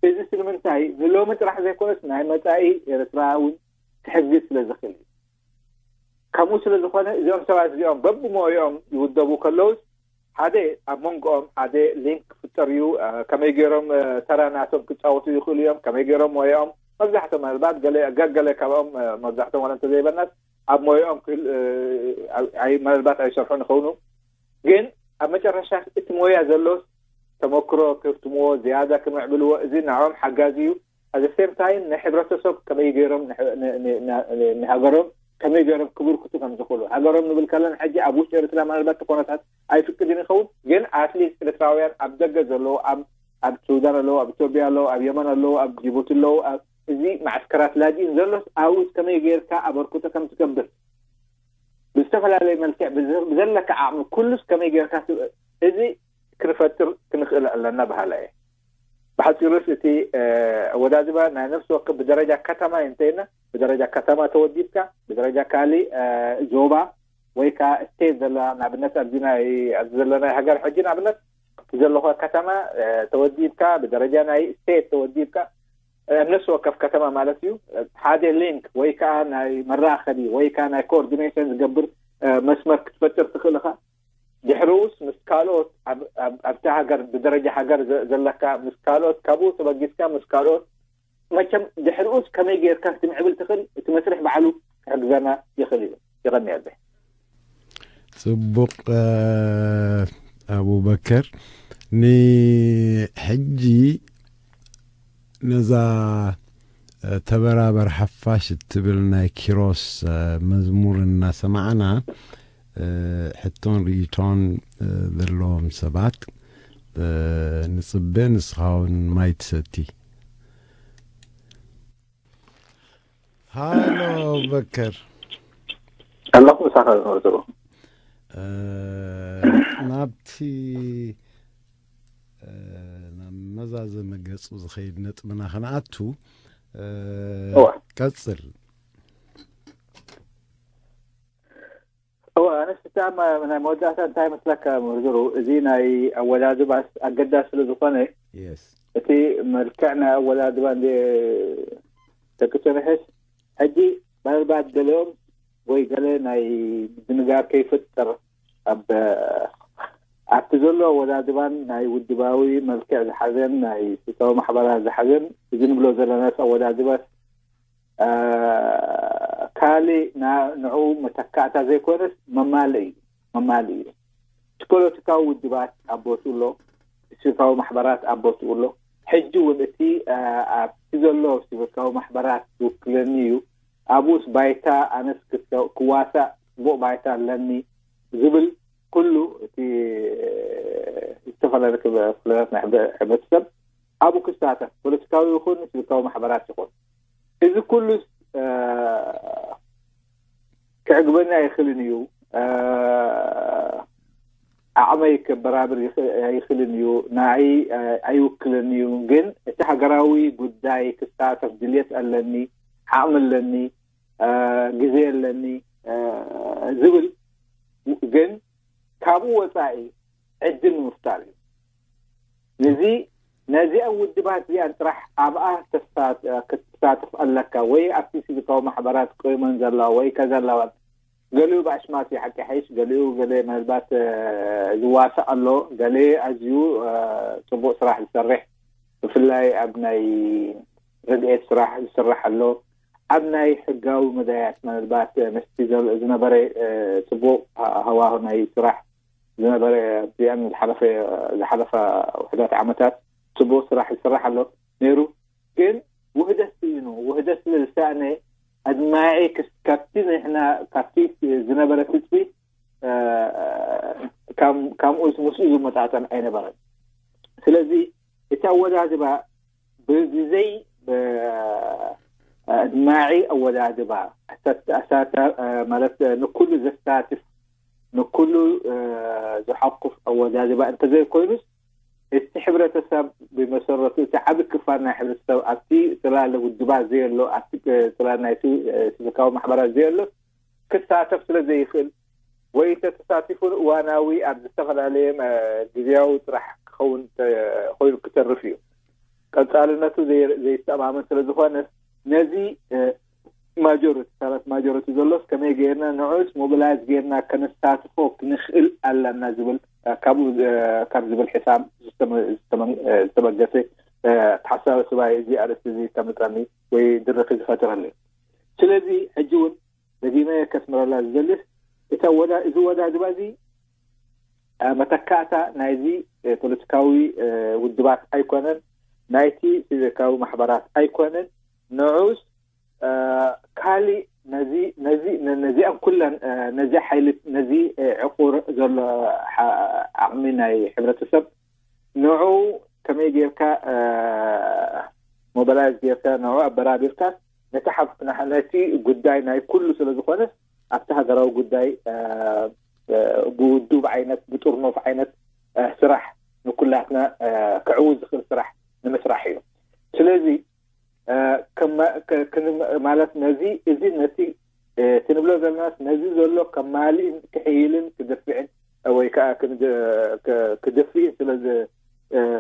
እዚ ስለምንታይ ንሎሚ ጥራሕ ዘይኮነስ ናይ መጻኢ ኤርትራ እውን ክሕግዝ ስለ ዝኽእል እዩ። ከምኡ ስለ ዝኾነ እዚኦም ሰባት እዚኦም በብሞያኦም ይውደቡ ከለውስ ሓደ ኣብ መንጎኦም ሓደ ሊንክ ክፍጠር እዩ። እ፣ ከመይ ገይሮም፣ እ፣ ተራ ናቶም ክጻወቱ ይኽእሉ እዮም፣ ከመይ ገይሮም ሞያኦም፣ መብዛሕቶም ምናልባት ገለ፣ ገገለ ካብኦም፣ እ፣ መብዛሕቶም ዋላ እንተዘይበልናስ ኣብ ሞያኦም ክህል-፣ እ፣ ኣይ-፣ ምናልባት ኣይሰርሑን ይኸውን። ግን ኣብ መጨረሻ እቲ ሞያ ዘሎስ ተመክሮ ክህብትምዎ፣ ዝያዳ ክምዕብልዎ፣ እዚ ንዕኦም ሓጋዚ እዩ። ኣብ the same time ናይ ሕብረተሰብ ከመይ ገይሮም ንሕ-፣ ን-፣ ን-፣ ን-፣ ንሃገሮም ከመይ ገይሮም ክብርክቱ ከም ዝኽእሉ። ሃገሮም ንብል ከለና ሕጂ ኣብ ውሽጢ ኤርትራ ምናልባት እቲ ኩነታት ኣይፍቅድን ይኸውን፣ ግን ኣትሊስት ኤርትራውያን ኣብ ደገ ዘለዉ፣ ኣብ፣ ኣብ ሱዳን ኣለዉ፣ ኣብ ኢትዮጵያ ኣለዉ፣ ኣብ የመን ኣለዉ፣ ኣብ ጅቡቲ ኣለዉ፣ ኣብ፣ እዚ ማዕስከራት ላጅኢን ዘሎስ ኣብኡስ ከመይ ገይርካ ኣበርክቶ ከም ትገብር ብዝተፈላለየ መልክዕ ብዘ-፣ ብዘለካ ዓቕሚ ኩሉስ ከመይ ጌርካ ስ-፣ እዚ ክንፈጥር ክንኽእል ኣለና በሃላ እየ። ብሓጺሩስ እቲ፣ እ፣ ኣወዳድባ ናይ ነፍሲ ወከፍ ብደረጃ ከተማ እንተይና፣ ብደረጃ ከተማ ተወዲብካ፣ ብደረጃ ካሊእ፣ እ፣ ዞባ ወይ ከኣ ስቴት ዘላ፣ ንኣብነት ኣብዚ ናይ፣ ኣብዚ ዘለናይ ሃገር ሕጂ ንኣብነት እቲ ዘለኹ ከተማ፣ እ፣ ተወዲብካ፣ ብደረጃ ናይ ስቴት ተወዲብካ፣ እ፣ ነፍሲ ወከፍ ከተማ ማለት እዩ፣ እ፣ ሓደ ሊንክ ወይ ከኣ ናይ መራኸቢ ወይ ከኣ ናይ ኮኦርዲኔሽን ዝገብር፣ እ፣ መስመር ክትፈጥር ትኽእል ኢኻ። ድሕሪኡስ ምስ ካልኦት ኣብ-፣ ኣብ-፣ ኣብቲ ሃገር ብደረጃ ሃገር ዘ-፣ ዘለካ ምስ ካልኦት ካብኡ ተበጊስካ ምስ ካልኦት መቸም ድሕሪኡስ ከመይ ጌርካ ክትምዕብል ትኽእል እቲ መስርሕ ባዕሉ ክሕግዘና ይኽእል እዩ። የቐንየለይ። ጽቡቕ፣ እ፣ ኣቡበከር፣ ንሕጂ ነዛ፣ እ፣ ተበራበር ሓፋሽ እትብል ናይ ኪሮስ፣ እ፣ መዝሙር እናሰማዕና፣ እ፣ ሕቶን ርእይቶን፣ እ፣ ዘለዎም ሰባት፣ እ፣ ንጽበ። ንስኻ እውን ማይ ትሰቲ። ሃሎ ኣቡበከር። ኣለኹ ምሳኻ ዝመርጽሩ። እ፣ ናብቲ፣ እ፣ ናብ መዛዘሚ ገጹ ዝኸይድ ነጥብና ከነኣቱ፣ እ፣ እዋ። ቀጽል። እዋ፣ ኣነስ እታ ማ-፣ ናይ መወዳእታ እንታይ መስለካ ምርዝሩ፣ እዚ ናይ ኣወዳድባስ ኣገዳሲ ስለ ዝኾነ፣ የስ። እቲ መልክዕ ናይ ኣወዳድባ እንደ ደቂ ተምሕስ፣ ሕጂ ምናልባት ገሊኦም ወይ ገለ ናይ ምድንጋር ከይፈጥር ኣብ፣ ኣብቲ ዘሎ ኣወዳድባን ናይ ውድባዊ መልክዕ ዝሓዘን ናይ ስልታዊ ማሕበራት ዝሓዘን እዚ ንብሎ ዘለናስ ኣወዳድባስ፣ እ፣ ካልእ ና-፣ ንዕኡ መተካእታ ዘይኮነስ መማልእ እዩ፣ መማልእ እዩ። እቲ ፖለቲካዊ ውድባት ኣብ ቦትኡ ኣሎ፣ ሲቪካዊ ማሕበራት ኣብ ቦትኡ ኣሎ። ሕጂ እውን እቲ፣ እ፣ ኣብቲ ዘሎ ሲቪካዊ ማሕበራት ዝውክለኒ እዩ፣ ኣብኡስ ባይታ ኣነስ ክተ-፣ ክዋሳእ ጽቡቕ ባይታ ኣለኒ ዝብል ኩሉ እቲ፣ እ፣ ዝተፈላለዩ ክብ-፣ ክፍለታት ናይ ሕብረ-፣ ሕብረተሰብ ኣብኡ ክሳተፍ፣ ፖለቲካዊ ይኹን ሲቪካዊ ማሕበራት ይኹን። እዚ ኩሉስ፣ እ፣ ክዕግበኒ ኣይኽእልን እዩ። እ፣ ዓቕመይ ከበራብር ይኽ-፣ ኣይኽእልን እዩ። ንዓይ፣ እ፣ ኣይውክልን እዩ። ግን እቲ ሃገራዊ ጉዳይ ክሳተፍ ድልየት ኣለኒ፣ ዓቕሚ ኣለኒ፣ እ፣ ግዜ ኣለኒ፣ እ፣ ዝብል ግን ካብኡ ወጻኢ ዕድል ንምፍጣር እዩ። ነዚ፣ ነዚኣን ውድባት እዚኣን ጥራሕ ኣብኣ ተሳ-፣ ክትሳተፍ ኣለካ፣ ወይ ኣብቲ ሲቪካዊ ማሕበራት ቆይመን ዘለዋ ወይ ከዘለዋ ገሊኡ ብኣሽማት እዩ ሓቂ ሓይሽ፣ ገሊኡ ገለ ምናልባት ዝዋሳእ ኣሎ፣ ገለ ኣዝዩ ጽቡቕ ስራሕ ዝሰርሕ፣ ብፍላይ ኣብ ናይ ረድኤት ስራሕ ዝስራሕ ኣሎ። ኣብ ናይ ሕጋዊ መዳያት ምናልባት ምስቲ ዝነበረ ጽቡቕ ሃዋሁ ናይ ስራሕ ዝነበረ ኣብዚኣን ዝሓለፈ ዝሓለፋ ውሕዳት ዓመታት ጽቡቕ ስራሕ ይስራሕ ኣሎ ነይሩ። ግን ውህደት ስኢኑ፣ ውህደት ስለ ዝሰኣነ ኣድማዒ ክስ- ካብቲ ንሕና ካብቲ ዝነበረ ትጽቢት እ፣ ካብ- ካብኡ ምስኡ ዝመጣጠን ኣይነበረን። ስለዚ እቲ ኣወዳድባ ብዘይ ኣድማዒ ኣወዳድባ ኣሳታ- ኣሳታ- ማለት ንኩሉ ዘሳትፍ ንኩሉ ዝሓቁፍ ኣወዳድባ እንተዘይኮይኑስ እቲ ሕብረተሰብ ብመሰረቱ እቲ ዓቢ ክፋል ናይ ሕብረተሰብ ኣብቲ ጽላለ ውድባት ዘየሎ ኣብቲ ጽላል ናይቲ ሲቪካዊ ማሕበራት ዘየሎ ክሳተፍ ስለ ዘይኽእል ወይ ተተሳቲፉ እዋናዊ ኣብ ዝተፈላለየ ግዜያዊ ጥራሕ ክኸውን ኮይኑ ክተርፍ እዩ። ቀጻልነቱ ዘይተኣማመን ስለ ዝኾነ ነዚ ማጆሪቲ ሳላት ማጆሪቲ ዘሎስ ከመይ ገይርና ንዑስ ሞቢላይዝ ገይርና ከነሳትፎ ክንኽእል ኣለና ዝብል ካብኡ ካብ ዝብል ሕሳብ ዝተበገሰ ተሓሳብ ስባይ እዚ ኣርእስቲ እዚ ከምፀኒ ወይ ድርኺ ዝፈጥረኒ። ስለዚ ሕጂ እውን ደጊመ ከስምረላ ዝደልስ እቲ ወዳ እዚ ወዳድባ እዚ መተካእታ ናይዚ ፖለቲካዊ ውድባት ኣይኮነን፣ ናይቲ ሲቪካዊ ማሕበራት ኣይኮነን። ንዑስ ካሊእ ነዚ ነዚ ነዚኣን ኩለን ነዚ ሓይሊ ነዚ ዕቁር ዘሎ ዓቕሚ ናይ ሕብረተሰብ ንዑ ከመይ ጌርካ ሞባላይዝ ጌርካ ንዑ ኣበራቢርካ ነቲ ሓብ ነቲ ጉዳይ ናይ ኩሉ ስለ ዝኾነ ኣብቲ ሃገራዊ ጉዳይ ብውዱብ ዓይነት ብጥርኖፍ ዓይነት ስራሕ ንኩላትና ክዕውት ዝኽእል ስራሕ ንምስራሕ እዩ። ስለዚ ማለት ነዚ እዚ ነቲ ትንብሎ ዘለናስ ነዚ ዘሎ ከማልእን ክሕይልን ክድፍዕን ወይ ከዓ ክድፍእን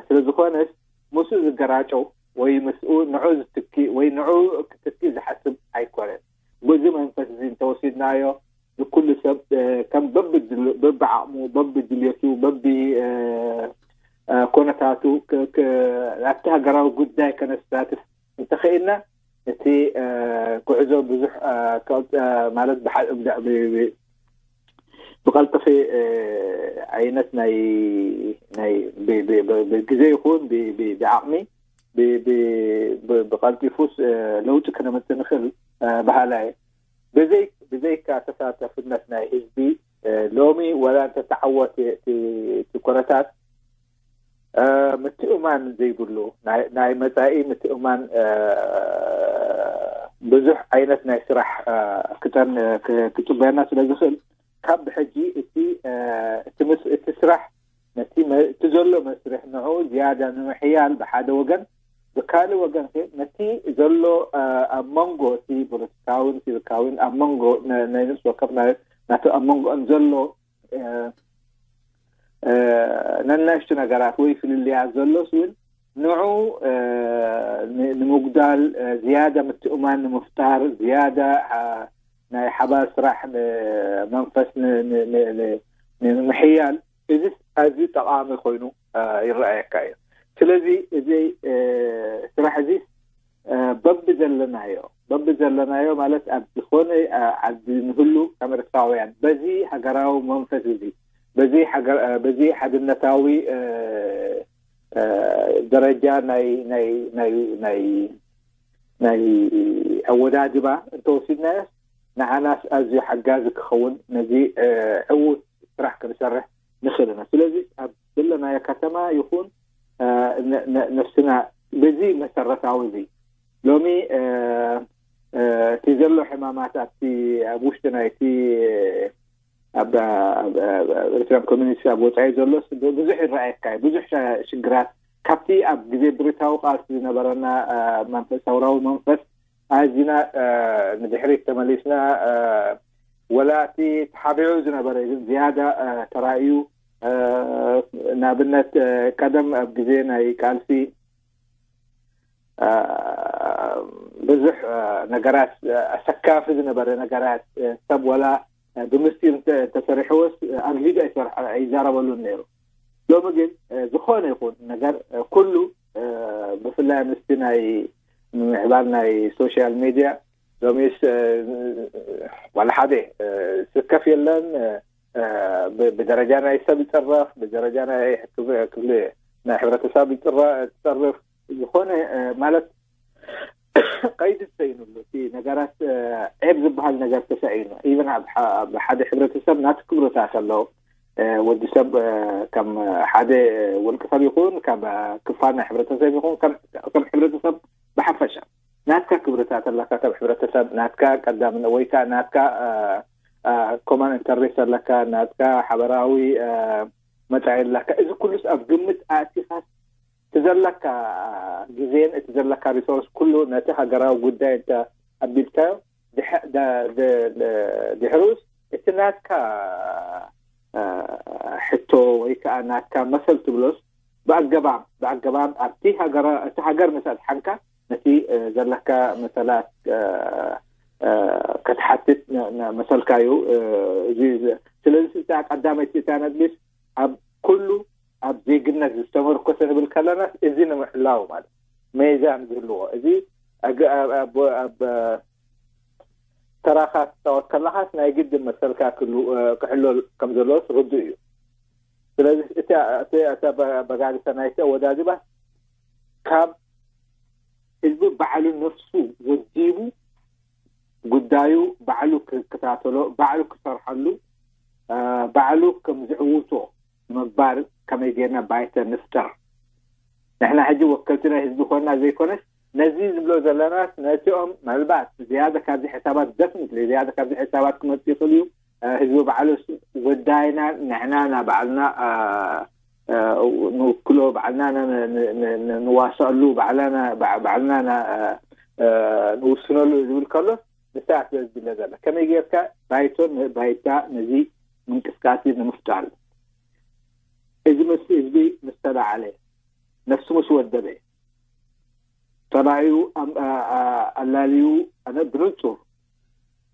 ስለ ዝኾነስ ምስኡ ዝገራጨው ወይ ምስኡ ንዑ ዝትኪ ወይ ንዑ ክትኪ ዝሓስብ ኣይኮነን። በዚ መንፈስ እዚ እንተወሲድናዮ ንኩሉ ሰብ ከም በብዓቕሙ በብድልየቱ በቢ ኮነታቱ ኣብቲ ሃገራዊ ጉዳይ ከነሳትፍ እንተኽእልና እቲ ጉዕዞ ብዙሕ ማለት ብቀልጠፈ ዓይነት ናይ ናይ ብግዜ ይኹን ብዓቕሚ ብቀልጢፉስ ለውጢ ክነምፅእ ንኽእል በሃላ እየ። ብዘይካ ተሳተፍነት ናይ ህዝቢ ሎሚ ወላ እንተተዓወተ እቲ ኮነታት ምትእማን ዘይብሉ ናይ መፃኢ ምትእማን ብዙሕ ዓይነት ናይ ስራሕ ክፅበየና ስለ ዝኽእል ካብ ብሕጂ እቲ እቲ ስራሕ ነቲ እቲ ዘሎ መስርሕ ንዑ ዝያዳ ንምሕያል ብሓደ ወገን ብካልእ ወገን ነቲ ዘሎ ኣብ መንጎ እቲ ፖለቲካዊን ሲቪካዊን ኣብ መንጎ ናይ ነፍሲ ወከፍ ናቱ ኣብ መንጎኦም ዘሎ ነናሽቱ ነገራት ወይ ፍልልያት ዘሎስ እውን ንዑ ንምጉዳል ዝያዳ ምትእማን ንምፍጣር ዝያዳ ናይ ሓባር ስራሕ መንፈስ ንምሕያል እዚ ኣዝዩ ጠቓሚ ኮይኑ ይረኣየካ እዩ። ስለዚ እዚ ስራሕ እዚ በቢ ዘለናዮ በቢ ዘለናዮ ማለት ኣብ ዝኾነ ዓዲ ንህሉ ኣመሪካውያን በዚ ሃገራዊ መንፈስ እዚ በዚ በዚ ሓድነታዊ ደረጃ ናይ ናይ ናይ ናይ ናይ ኣወዳድባ እንተወሲድናዮ ንዓናስ ኣዝዩ ሓጋዚ ክኸውን ነዚ ዕዉት ስራሕ ክንሰርሕ ንኽእል ኢና። ስለዚ ኣብ ዘለናዮ ከተማ ይኹን ነፍስና በዚ መሰረታዊ እዚ ሎሚ እቲ ዘሎ ሕማማት ኣብቲ ኣብ ውሽጢ ናይቲ ኣብ ኤርትራን ኮሚኒስት ኣብ ወፃኢ ዘሎ ብዙሕ ይረኣየካ እዩ። ብዙሕ ሽግራት ካብቲ ኣብ ግዜ ብሪታዊ ቃልሲ ዝነበረና መንፈሳውራዊ መንፈስ ኣዚና ንድሕሪት ተመሊስና ወላ እቲ ተሓቢዑ ዝነበረ ግን ዝያዳ ተራእዩ ንኣብነት ቀደም ኣብ ግዜ ናይ ቃልሲ ብዙሕ ነገራት ኣሰካፊ ዝነበረ ነገራት ሰብ ወላ እ፣ ብምስጢር እንተ-፣ እንተሰሪሕዎስ፣ እ፣ ኣግሂዱ ኣይሰርሐ-፣ ኣይዛረበሉን ነይሩ። ሎሚ ግን፣ እ፣ ዝኾነ ይኹን ነገር፣ እ፣ ኩሉ፣ እ፣ ብፍላይ ምስቲ ናይ ምምዕባል ናይ ሶሻል ሚድያ ሎሚስ፣ እ፣ ዋላ ሓደ፣ እ፣ ስከፍ የለን። እ፣ እ፣ ብ-፣ ብደረጃ ናይ ሰብ ይጸረፍ፣ ብደረጃ ናይ ክብ-፣ ክፍሊ ናይ ሕብረተሰብ ይጽረ-፣ ትጸርፍ። ዝኾነ፣ እ፣ ማለት ቀይዲ ተሰኢኑሉ፣ እቲ ነገራት፣ እ፣ ዔብ ዝበሃል ነገር ተሰኢኑ። ኢቨን ኣብ ሓ-፣ ኣብ ሓደ ሕብረተሰብ ናቲ ክብርታት ኣለዎ። እ፣ ወዲ ሰብ፣ እ፣ ከም ሓደ ውልቂ ሰብ ይኹን፣ ከም ክፋል ናይ ሕብረተሰብ ይኹን፣ ከም፣ ከም ሕብረተሰብ ብሓፈሻ ናትካ ክብርታት ኣለካ፣ ከም ሕብረተሰብ ናትካ ቀዳምነት ወይ ከኣ ናትካ፣ እ፣ እ፣ ኮመን ኢንተረስት ኣለካ፣ ናትካ ሓበራዊ፣ እ፣ መጻኢ ኣለካ። እዚ ኩሉስ ኣብ ግምት ኣእቲኻስ እቲ ዘለካ ግዜን እቲ ዘለካ ሪሶርስ ኩሉ ነቲ ሃገራዊ ጉዳይ እንተ ኣቢልካዮ፣ ድሕ-፣ ደ-፣ ደ-፣ ደ-፣ ድሕሩስ እቲ ናትካ፣ እ፣ ሕቶ ወይ ከኣ ናትካ መሰል ትብሎስ ብኣገባብ፣ ብኣገባብ ኣብቲ ሃገራ-፣ እቲ ሃገር ምስ ኣድሓንካ ነቲ፣ እ፣ ዘለካ መሰላት፣ እ፣ እ፣ ክትሓትት ነ-፣ ነ-፣ መሰልካ እዩ። እ፣ እዚ፣ እዚ፣ ስለዚ እታ ቀዳመይቲ እታ ነጥቢስ ኣብ ኩሉ ኣብ ዜግነት ዝተመርኮሰ ንብል ከለናስ፣ እዚ ንምሕላው ማለት ሜዛን ዝህልዎ፣ እዚ ኣግ-፣ ኣብ፣ ኣብ፣ ኣብ ተራኻ ትጻወት ከለኻስ ናይ ግድን መሰልካ ክህሉ-፣ እ፣ ክሕሎ ከም ዘለዎስ ርዱእ እዩ። ስለዚ እቲ፣ እቲ፣ እቲ ኣበ-፣ ኣበጋግሳ ናይቲ ኣወዳድባ ካብ ህዝቢ ባዕሉ ነፍሱ ወዲቡ ጉዳዩ ባዕሉ ክከታተሎ፣ ባዕሉ ክሰርሐሉ፣ እ፣ ባዕሉ ከም ዝዕውቶ ምግባር ከመይ ጌርና ባይተ ንፍጠር። ንሕና ሕጂ ወከልቲ ናይ ህዝቢ ኮንና ዘይኮነስ፣ ነዚ ንብሎ ዘለናስ ነቲኦም ምናልባት ዝያዳ ካብዚ ሕሳባት፣ ደፍኒትሊ ዝያዳ ካብዚ ሕሳባት ክመጽእ ይኽእል እዩ። እ፣ ህዝቢ ባዕሉስ ጉዳይና ንሕና ና ባዕልና፣ እ፣ እ፣ ንውክሎ፣ ባዕልና ና ን-፣ ን-፣ ን-፣ ን-፣ ንዋሰኣሉ፣ ባዕልና ና-፣ ባ-፣ ባዕልና ና-፣ እ፣ እ፣ ንውስነሉ ዝብል ከሎ፣ ንሳ እያ ስለ ዝድለ ዘላ። ከመይ ጌርካ ባይቶ ን-፣ ባይታ ነዚ ምንቅስቃስ እዚ ንምፍጣር? እዚ ምስ ህዝቢ ምስ ተላዓለ፣ ነፍሱ ምስ ወደበ፣ ጠባዩ ኣም-፣ ኣ-፣ ኣ-፣ ኣላልዩ፣ ኣነ ብንጹር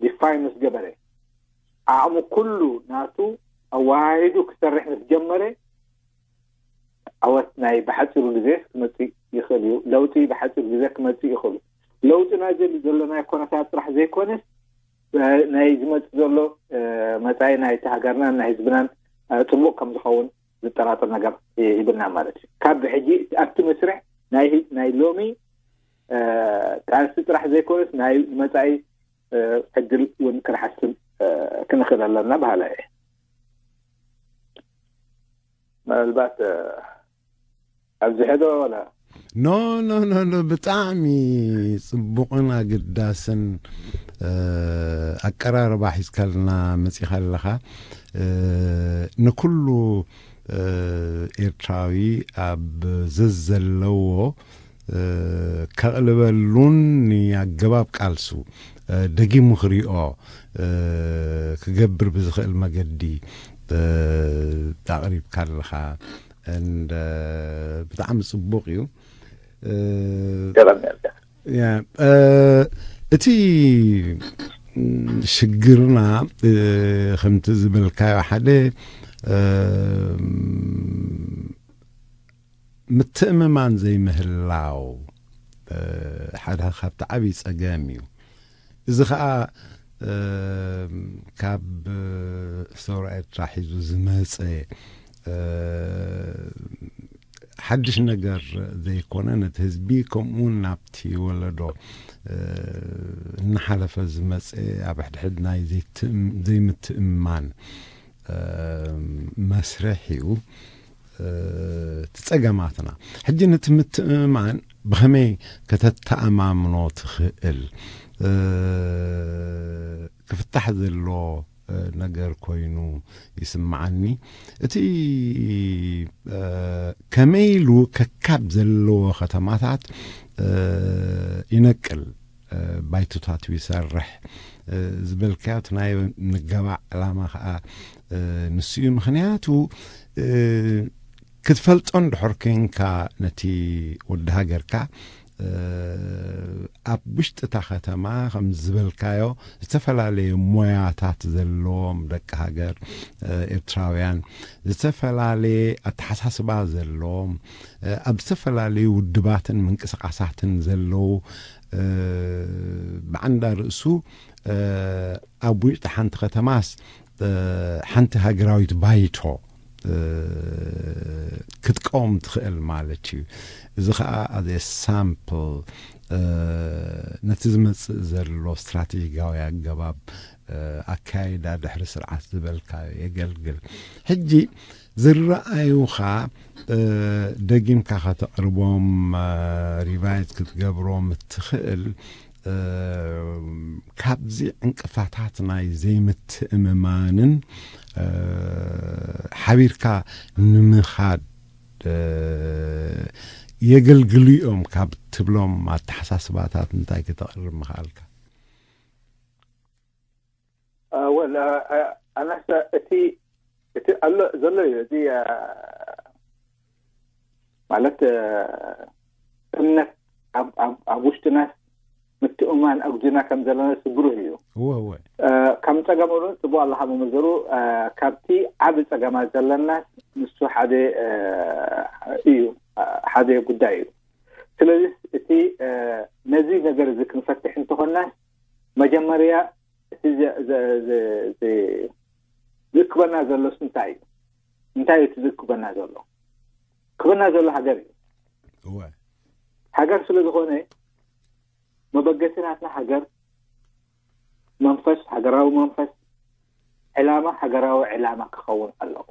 ዲፋይን ምስ ገበረ፣ ዓቕሙ ኩሉ ናቱ ኣወሃሂዱ ክሰርሕ ምስ ጀመረ፣ ዓወት ናይ ብሓጺሩ ግዜ ክመጽእ ይኽእል እዩ። ለውጢ ብሓጺሩ ግዜ ክመጽእ ይኽእል እዩ። ለውጢ ናይ ዘል-፣ ዘሎናዮ ኩነታት ጥራሕ ዘይኮነስ፣ እ፣ ናይ ዝመጽእ ዘሎ፣ እ፣ መጻኢ ናይቲ ሃገርናን ናይ ህዝብናን፣ እ፣ ጽቡቕ ከም ዝኸውን ዝጠራጠር ነገር ይ-፣ ይብልና ማለት እዩ። ካብ ብሕጂ ኣብቲ መስርሕ ናይ ህ-፣ ናይ ሎሚ፣ እ፣ ቃልሲ ጥራሕ ዘይኮነስ ናይ መጻኢ፣ እ፣ ዕድል እውን ክንሓስብ፣ እ፣ ክንኽእል ኣለና በሃላይ እየ። ምናልባት፣ እ፣ ኣብዚሐ ዶ ወላ? ኖ፣ ኖ፣ ኖ፣ ኖ፣ ብጣዕሚ ጽቡቕን ኣገዳስን፣ እ፣ ኣቀራርባ ሒዝካልና መጺኻ ኣለኻ። እ፣ ንኩሉ፣ እ፣ ኤርትራዊ ኣብ ዘዘለዎ፣ እ፣ ከቕልበሉን ንኣገባብ ቃልሱ፣ እ፣ ደጊሙ ክሪኦ፣ እ፣ ክገብር ብዝኽእል መገዲ፣ እ፣ ኣቕሪብካ ኣለኻ። እንደ ብጣዕሚ ጽቡቕ እዩ። እ፣ ገራሚ ኣልካ። ያ፣ እ፣ እቲ ሽግርና፣ እ፣ ከምቲ ዝበልካዮ ሓደ፣ እ፣ ምትእምማን ዘይምህላው፣ እ፣ ሓደ ካብቲ ዓብዪ ጸገም እዩ። እዚ ኸኣ፣ እ፣ ካብ ሰውራ ኤርትራ ሒዙ ዝመጸ፣ እ፣ ሓድሽ ነገር ዘይኮነ፣ ነቲ ህዝቢ ከምኡውን ናብቲ ወለዶ፣ እ፣ እናሓለፈ ዝመጸ ኣብ ሕድሕድ ናይ ዘይትእም-፣ ዘይምትእምማን፣ እ፣ መስርሕ እዩ። እ፣ እቲ ጸገማትና። ሕጂ ነቲ ምትእምማን ብኸመይ ከተተኣማምኖ ትኽእል? እ፣ ክፍታሕ ዘሎ፣ እ፣ ነገር ኮይኑ ይስምዓኒ። እቲ፣ እ፣ ከመይ ኢሉ ከካብ ዘለዎ ከተማታት፣ እ፣ ይነቅል፣ እ፣ ባይቶታቱ ይሰርሕ፣ እ፣ ዝበልካዮ እቲ ናይ ምገባዕ ዕላማ ኸኣ፣ እ፣ ንሱ እዩ። ምኽንያቱ፣ እ፣ ክትፈልጦ እንድሕር ኮንካ ነቲ ወዲ ሃገርካ፣ ኣብ ውሽጢ እታ ከተማ ከም ዝበልካዮ ዝተፈላለየ ሞያታት ዘለዎም ደቂ ሃገር ኤርትራውያን፣ ዝተፈላለየ ኣተሓሳስባ ዘለዎም፣ ኣብ ዝተፈላለዩ ውድባትን ምንቅስቃሳትን ዘለዉ፣ ብዓንዳ ርእሱ ኣብ ውሽጢ ሓንቲ ከተማስ ሓንቲ ሃገራዊት ባይቶ ክትቀውም ትኽእል ማለት እዩ። እዚ ኸዓ ኣዘ ሳምፕል ነቲ ዝመጽእ ዘሎ ስትራቴጂካዊ ኣገባብ ኣካይዳ ድሕሪ ስርዓት ዝበልካ የገልግል። ሕጂ ዝረኣዩኻ ደጊምካ ከተቕርቦም፣ ሪቫይዝ ክትገብሮም እትኽእል ካብዚ ዕንቅፋታት ናይ ዘይምትእምማንን ሓቢርካ ንምኻድ የገልግሉ እዮም ካብ ትብሎም ኣተሓሳስባታት እንታይ ከተቕርብ ምኽኣልካ? ወል ኣናስ እቲ እቲ ኣሎ ዘሎ እዩ። እዚ ማለት እምነት ኣብ ውሽጥናስ ምትእምማን ኣጉድና ከም ዘለና ስብሩህ እዩ። ከም ጸገም እውን ጽቡቅ ኣለካ መመዘሩ። ካብቲ ዓቢ ጸገማት ዘለና ንሱ ሓደ እዩ፣ ሓደ ጉዳይ እዩ። ስለዚ እቲ ነዚ ነገር እዚ ክንፈትሕ እንተኾና መጀመርያ እቲ ዝእክበና ዘሎስ እንታይ እዩ? እንታይ እዩ እቲ ዝእክበና ዘሎ? ክበና ዘሎ ሃገር እዩ። ሃገር ስለ ዝኾነ መበገሲ ናትና ሃገር መንፈስ፣ ሃገራዊ መንፈስ፣ ዕላማ፣ ሃገራዊ ዕላማ ክኸውን ኣለዎ።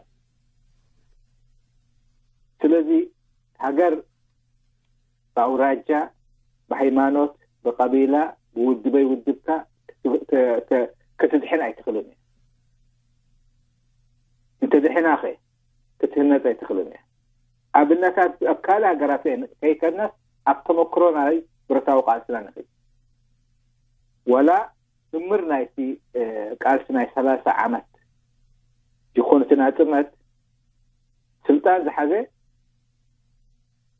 ስለዚ ሃገር ብኣውራጃ፣ ብሃይማኖት፣ ብቀቢላ፣ ብውድበይ ውድብካ ክትድሕን ኣይትኽልን እያ። እንተድሕናኸ ክትህነፅ ኣይትኽልን እያ። ኣብነታት ኣብ ካልእ ሃገራት ከይከድናስ ኣብ ተመክሮ ናይ ብረታዊ ቃልስና ንኽድ ወላ ድምር ናይቲ ቃልሲ ናይ ሰላሳ ዓመት ይኹን እቲ ናፅነት ስልጣን ዝሓዘ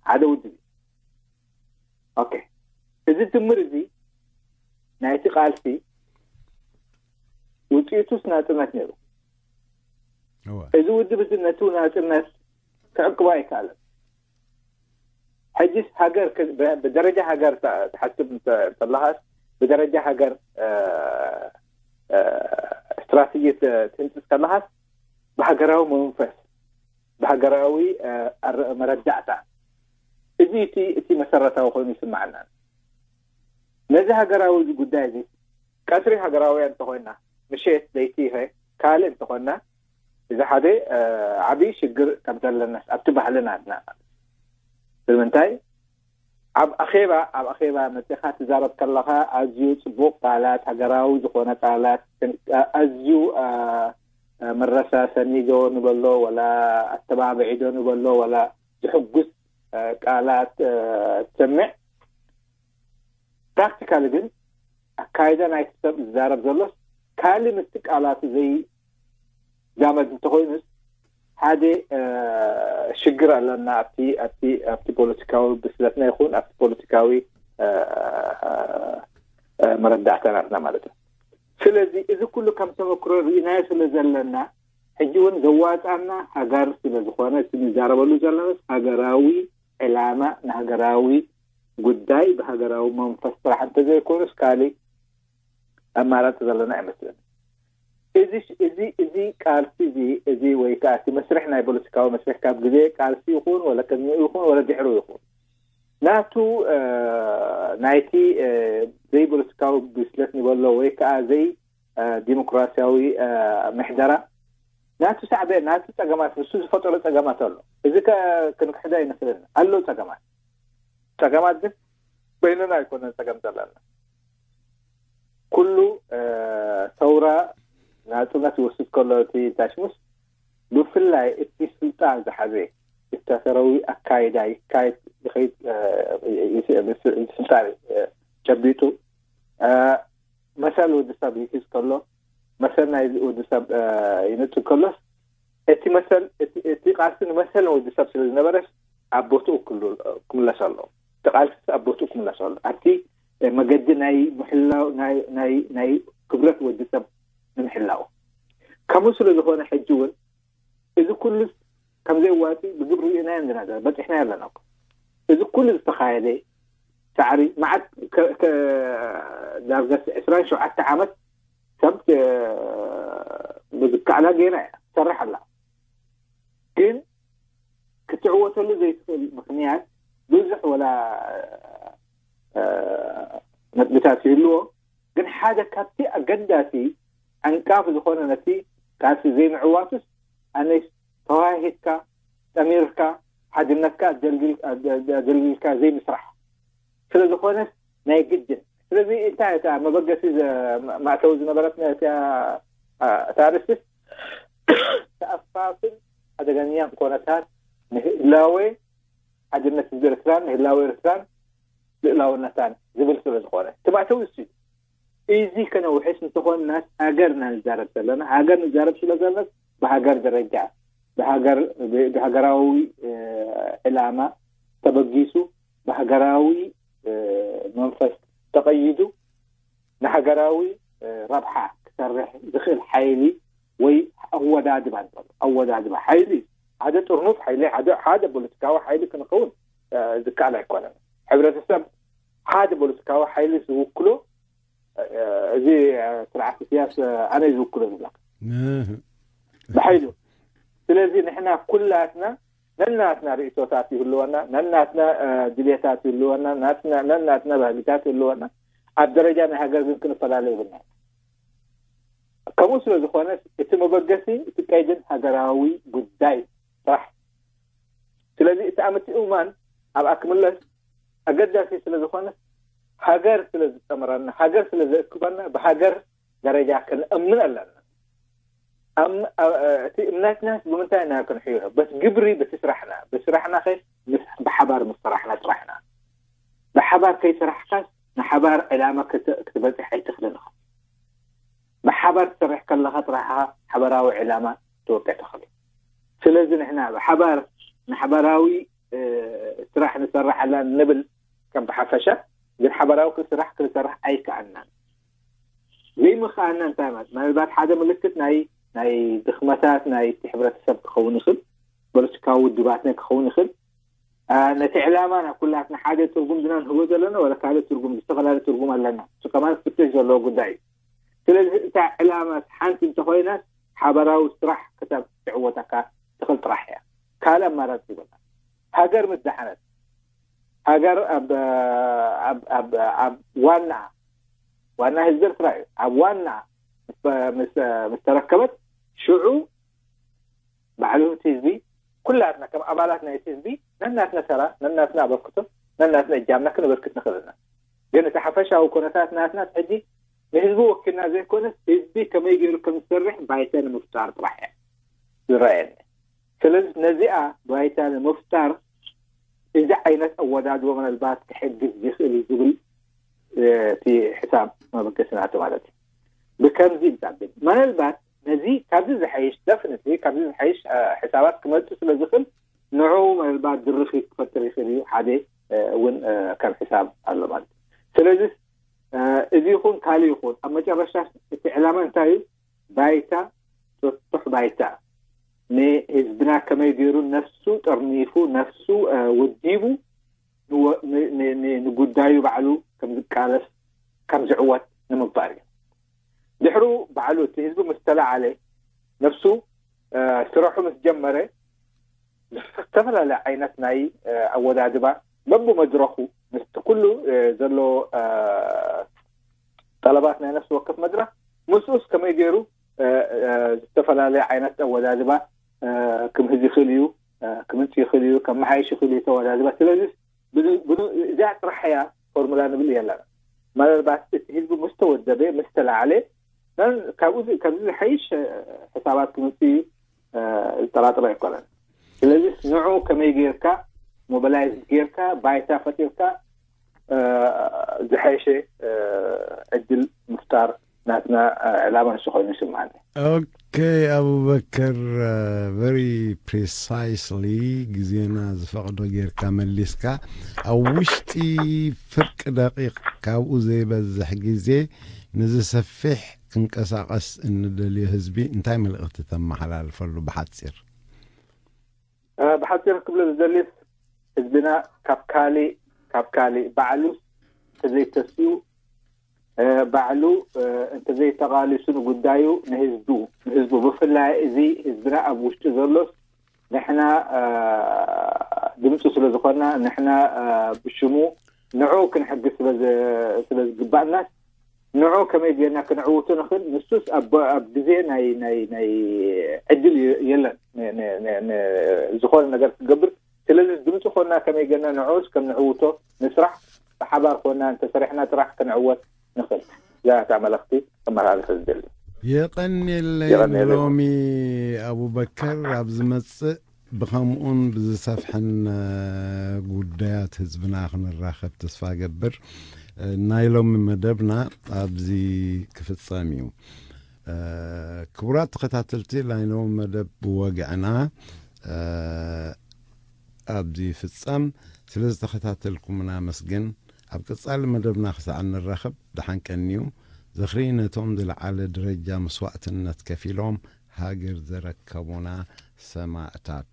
ሓደ ውድብ እዩ። ኦኬ፣ እዚ ድምር እዚ ናይቲ ቃልሲ ውፅኢቱስ ናፅነት ነይሩ። እዚ ውድብ እዚ ነቲ ናፅነት ክዕቅቦ ኣይከኣለን። ሕጅስ ሃገር ብደረጃ ሃገር ትሓስብ እንተለኻስ ብደረጃ ሃገር ስትራቴጂ ትህንፅስ ከለኻስ ብሃገራዊ መንፈስ ብሃገራዊ መረዳእታ እዚ እቲ እቲ መሰረታዊ ኮይኑ ይስማዓና። ነዚ ሃገራዊ ጉዳይ እዚ ቀትሪ ሃገራውያን እንተኾይና ምሸት ለይቲ ይኸ ካልእ እንተኾይና እዚ ሓደ ዓብዪ ሽግር ከም ዘለናስ ኣብቲ ባህልና ኣድና። ስለምንታይ ኣብ ኣኼባ ኣብ ኣኼባ መፅኻ ትዛረብ ከለኻ ኣዝዩ ፅቡቕ ቃላት ሃገራዊ ዝኾነ ቃላት ኣዝዩ መረሳሰኒ ዶ ንበሎ ወላ ኣተባብዒ ዶ ንበሎ ወላ ዝሕጉስ ቃላት ትሰምዕ። ፕራክቲካሊ ግን ኣካይዳ ናይቲ ሰብ ዝዛረብ ዘሎስ ካልእ ምስቲ ቃላቱ ዘይዛመድ እንተኾይኑስ ሓደ ሽግር ኣለና ኣብቲ ኣብቲ ኣብቲ ፖለቲካዊ ብስለትና ይኹን ኣብቲ ፖለቲካዊ መረዳእታ ናትና ማለት እዩ። ስለዚ እዚ ኩሉ ከም ተመክሮ ርኢናዮ ስለ ዘለና ሕጂ እውን ዘዋፃና ሃገር ስለ ዝኾነ እቲ ንዛረበሉ ዘለናስ ሃገራዊ ዕላማ ንሃገራዊ ጉዳይ ብሃገራዊ መንፈስ ጥራሕ እንተዘይኮኑስ ካሊእ ኣማራፂ ዘለና ኣይመስልን። እዚ እዚ እዚ ቃልሲ እዚ እዚ ወይ ከዓ እቲ መስርሕ ናይ ፖለቲካዊ መስርሕ ካብ ግዜ ቃልሲ ይኹን ወላ ቅድሚኡ ይኹን ወላ ድሕሩ ይኹን ናቱ ናይቲ ዘይፖለቲካዊ ብስለት ንበሎ ወይ ከዓ ዘይ ዲሞክራሲያዊ ምሕደራ ናቱ ሳዕቤን ናቱ ፀገማት ንሱ ዝፈጠሮ ፀገማት ኣሎ። እዚ ክንክሕዶ ኣይንኽልን ኣሎ ፀገማት። ፀገማት ግን በይንና ኣይኮነን ፀገም ዘለና። ኩሉ ሰውራ ናፅነት ይወስድ ከሎ እቲ ታሽሙስ ብፍላይ እቲ ስልጣን ዝሓዘ ዲክታተራዊ ኣካይዳ ይካየድ ይኸይድ ስልጣን ጨቢጡ መሰል ወዲ ሰብ ይሕዝ ከሎ መሰል ናይ ወዲ ሰብ ይነፅግ ከሎስ እቲ መሰል እቲ ቃልሲ ንመሰል ወዲ ሰብ ስለ ዝነበረስ ኣብ ቦትኡ ክምለስ ኣሎ። እቲ ቃልሲ ኣብ ቦትኡ ክምለስ ኣሎ። ኣብቲ መገዲ ናይ ምሕላው ናይ ናይ ናይ ክብረት ወዲ ሰብ ንምሕላው ከምኡ ስለ ዝኾነ ሕጂ እውን እዚ ኩሉ ከም ዘየዋፂ ብግብሪ ርኢናዮ ኢና ዘለና፣ በፂሕናዮ ኣለና እኮ። እዚ ኩሉ ዝተኻየደ ፃዕሪ መዓት ከ- ከ- ዳርጋ ዕስራን ሸውዓተ ዓመት ሰብ እ፣ ብዝከኣላ ጌራ እያ ትሰርሕ ኣላ። ግን ክትዕወተሉ ዘይትኽእል ምኽንያት ብዙሕ ወላ እ፣ ነጥብታት ይህልዎ። ግን ሓደ ካብቲ ኣገዳሲ ዓንቃፊ ዝኾነ ነቲ ቃልሲ ዘይምዕዋቱስ ኣነስ ተዋሂድካ ጠሚርካ ሓድነትካ ኣደልጊልካ ዘይምስራሕ ስለ ዝኾነስ ናይ ግድን። ስለዚ እንታይ እታ መበገሲ ማእተዊ ዝነበረት እታ ኣርእስቲ ተኣፋፍን ሓደገኛን ኮነታት ንህላወ ሓድነት ህዝቢ ኤርትራን ንህላወ ኤርትራን ልእላውነታን ዝብል ስለ ዝኾነ እቲ ማእተዊ እሱ እዩ። እዚ ከነውሕስ እንተኾንናስ ሃገር ኢና ንዛረብ ዘለና። ሃገር ንዛረብ ስለ ዘለናስ ብሃገር ደረጃ ብሃገር ብሃገራዊ ዕላማ ተበጊሱ ብሃገራዊ መንፈስ ተቐይዱ ንሃገራዊ ረብሓ ክሰርሕ ዝኽእል ሓይሊ ወይ ኣወዳድባ ንበሎ ኣወዳድባ ሓይሊ ሓደ ጥርኑፍ ሓይሊ ሓደ ሓደ ፖለቲካዊ ሓይሊ ክንኸውን ዝከኣል ኣይኮነን። ሕብረተሰብ ሓደ ፖለቲካዊ ሓይሊ ዝውክሎ እዚ ስርዓት ኢሳያስ ኣነ ዝውክሎ ዝብለካ ብሓይሉ። ስለዚ ንሕና ኩላትና ነናትና ርእይቶታት ይህልወና፣ ነናትና ድሌታት ይህልወና፣ ነናትና ባህግታት ይህልወና። ኣብ ደረጃ ናይ ሃገር ግን ክንፈላለ ይብልና። ከምኡ ስለ ዝኾነ እቲ መበገሲ እቲ ቀይድን ሃገራዊ ጉዳይ ጥራሕ። ስለዚ እቲ ኣመት እማን ኣብኣ ክምለስ ኣገዳሲ ስለ ዝኾነ ሃገር ስለ ዝጠምረና፣ ሃገር ስለ ዘእክበና ብሃገር ደረጃ ክንእምን ኣለና። እቲ እምነትናስ ብምንታይ ኢና ክንሕዮ? በቲ ግብሪ፣ በቲ ስራሕና። ብስራሕና ከ ምስ- ብሓባር ምስ ሰራሕና ጥራሕና። ብሓባር ከይሰራሕካስ ንሓባር ዕላማ ክተ- ክትበፅሕ ኣይትኽልን ኢኻ። ብሓባር ትሰርሕ ከለኻ ጥራሕ ኢኻ ሓበራዊ ዕላማ ትወቅዕ ትኽእል። ስለዚ ንሕና ብሓባር ንሓበራዊ ስራሕ ንሰርሕ ኣላ ንብል ከም ብሓፈሻ ግን ሓበራዊ ስራሕ ክንሰርሕ ኣይከኣልናን። ዘይምኽኣልና እንታይ ማለት ምናልባት ሓደ ምልክት ናይ ናይ ድኽመታት ናይ ሕብረተሰብ ክኸውን ይኽእል፣ ፖለቲካዊ ውድባትና ክኸውን ይኽእል። ነቲ ዕላማና ኩላትና ሓደ ትርጉም ድና ንህቦ ዘለና ወላ ካልእ ትርጉም ዝተፈላለየ ትርጉም ኣለና። እሱ ከማን ክፍተሽ ዘለዎ ጉዳይ እዩ። ስለዚ እታ ዕላማ ሓንቲ እንተኾይናስ ሓበራዊ ስራሕ ክሳብ ትዕወተካ ትኽእል ጥራሕ እያ። ካልእ ኣማራፂ ይብልና። ሃገር ምስ ደሓነት ሃገር ኣብ ኣብ ኣብ ኣብ ዋና ዋና ህዝቢ ኤርትራ እዩ። ኣብ ዋና ምስ ምስ ምስ ተረከበት ሽዑ ባዕሉ እቲ ህዝቢ ኩላትና ከም ኣባላት ናይ እቲ ህዝቢ ነናትና ተራ ነናትና ኣበርክቶ ነናትና እጃምና ክነበርክት ንኽእል ኢና። ግን እቲ ሓፈሻዊ ኩነታት ናትና ሕጂ ንህዝቢ ወኪልና ዘይኮነስ ህዝቢ ከመይ ገይሩ ከም ዝሰርሕ ባይታ ንምፍጣር ጥራሕ እያ ዝረኣየኒ። ስለዚ ነዚኣ ባይታ ንምፍጣር እዚ ዓይነት ኣወዳድቦ ምናልባት ክሕግዝ ይኽእል እዩ ዝብል እቲ ሕሳብ መበገሲ ናቱ ማለት እዩ። ብከምዚ ንጻብን ምናልባት ነዚ ካብዚ ዝሓይሽ ደፍንት ካብዚ ዝሓይሽ ሕሳባት ክመጽእ ስለ ዝኽእል ንዑ ምናልባት ድርኺት ክፈጥር ይኽእል እዩ። ሓደ እውን ከም ሕሳብ ኣሎ ማለት እዩ። ስለዚ እዚ ይኹን ካልእ ይኹን ኣብ መጨረሻ እቲ ዕላማ እንታይ እዩ? ባይታ ጥጡሕ ባይታ ንህዝብና ከመይ ገይሩ ነፍሱ ጠርኒፉ ነፍሱ ወዲቡ ንጉዳዩ ባዕሉ ከም ዝቃለስ ከም ዝዕወት ንምግባር እዩ። ድሕሩ ባዕሉ እቲ ህዝቢ ምስ ተለዓለ ነፍሱ ስረሑ ምስ ጀመረ ዝተፈላለዩ ዓይነት ናይ ኣወዳድባ በብመድረኹ ምስቲ ኩሉ ዘሎ ጠለባት ናይ ነፍሲ ወከፍ መድረኽ ምስኡስ ከመይ ገይሩ ዝተፈላለየ ዓይነት ኣወዳድባ ክምህዝ ይኽእል እዩ፣ ክምንጭ ይኽእል እዩ፣ ከመሓይሽ ይኽእል እዩ ተወዳድባ። ስለዚ እዚኣ ጥራሕ እያ ፎርሙላ ንብል የለን። ምናልባት እቲ ህዝቢ ምስ ተወደበ ምስ ተላዓለ ካብዚ ዝሓይሽ ሕሳባት ክምፅእ እዩ ዝጠራጥሮ ኣይኮነን። ስለዚ ንዑ ከመይ ጌርካ ሞባላይዝ ጌርካ ባይታ ፈጢርካ ዝሓይሸ ዕድል ምፍጣር ናትና ዕላማ ንሱ ኮይኑ ይስምዓኒ። Okay, ኣቡበከር፣ very precisely ግዜና ዝፈቕዶ ጌርካ መሊስካ። ኣብ ውሽጢ ፍርቂ ደቂቕ ካብኡ ዘይበዝሕ ግዜ ንዝሰፍሕ ክንቀሳቐስ እንደልዮ ህዝቢ እንታይ መልእኽቲ ተመሓላልፈሉ ብሓጺር? ብሓፂር ክብሎ ዝደልስ፣ ህዝብና ካብ ካሊእ ካብ ካሊእ ባዕሉ እንተዘይተሲኡ፣ ባዕሉ እንተዘይተቓሊሱ ንጉዳዩ፣ ንህዝቡ ንህዝቡ ብፍላይ እዚ ህዝብና ኣብ ውሽጢ ዘሎስ፣ ንሕና ድምፁ ስለ ዝኾንና፣ ንሕና ብሽሙ ንዑ ክንሕግዝ ስለ ዝግባእናስ፣ ንዑ ከመይ ጌርና ክንዕውቱ ንኽእል? ንሱስ ኣብ ኣብ ግዜ ናይ ናይ ናይ ዕድል የለን ዝኾነ ነገር ክገብር። ስለዚ ድምፂ ኮና ከመይ ጌርና ንዑስ ከም ንዕውቶ ንስራሕ፣ ብሓባር ኮና እንተሰሪሕና ጥራሕ ክንዕወት ንኽእል። እዛ እታ መልእኽቲ ከመሓላልፍ ዝደሊ። የቐንየለይ። ሎሚ ኣቡበከር ኣብ ዝመፅእ ብኸምኡን ብዝሰፍሐን ጉዳያት ህዝብና ክንራኸብ ተስፋ ገብር። ናይ ሎሚ መደብና ኣብዚ ክፍጸም እዩ። ክቡራት ተኸታተልቲ ናይ ሎሚ መደብ ወግዕና ኣብዚ ይፍጸም። ስለ ዝተኸታተልኩምና ኣመስግን። ኣብ ቀጻሊ መደብና ክሳዕ እንራኸብ ደሓን ቀንዩ። ዝኽሪ ነቶም ዝለዓለ ደረጃ መስዋእትነት ከፊሎም ሃገር ዘረከቡና ሰማእታት።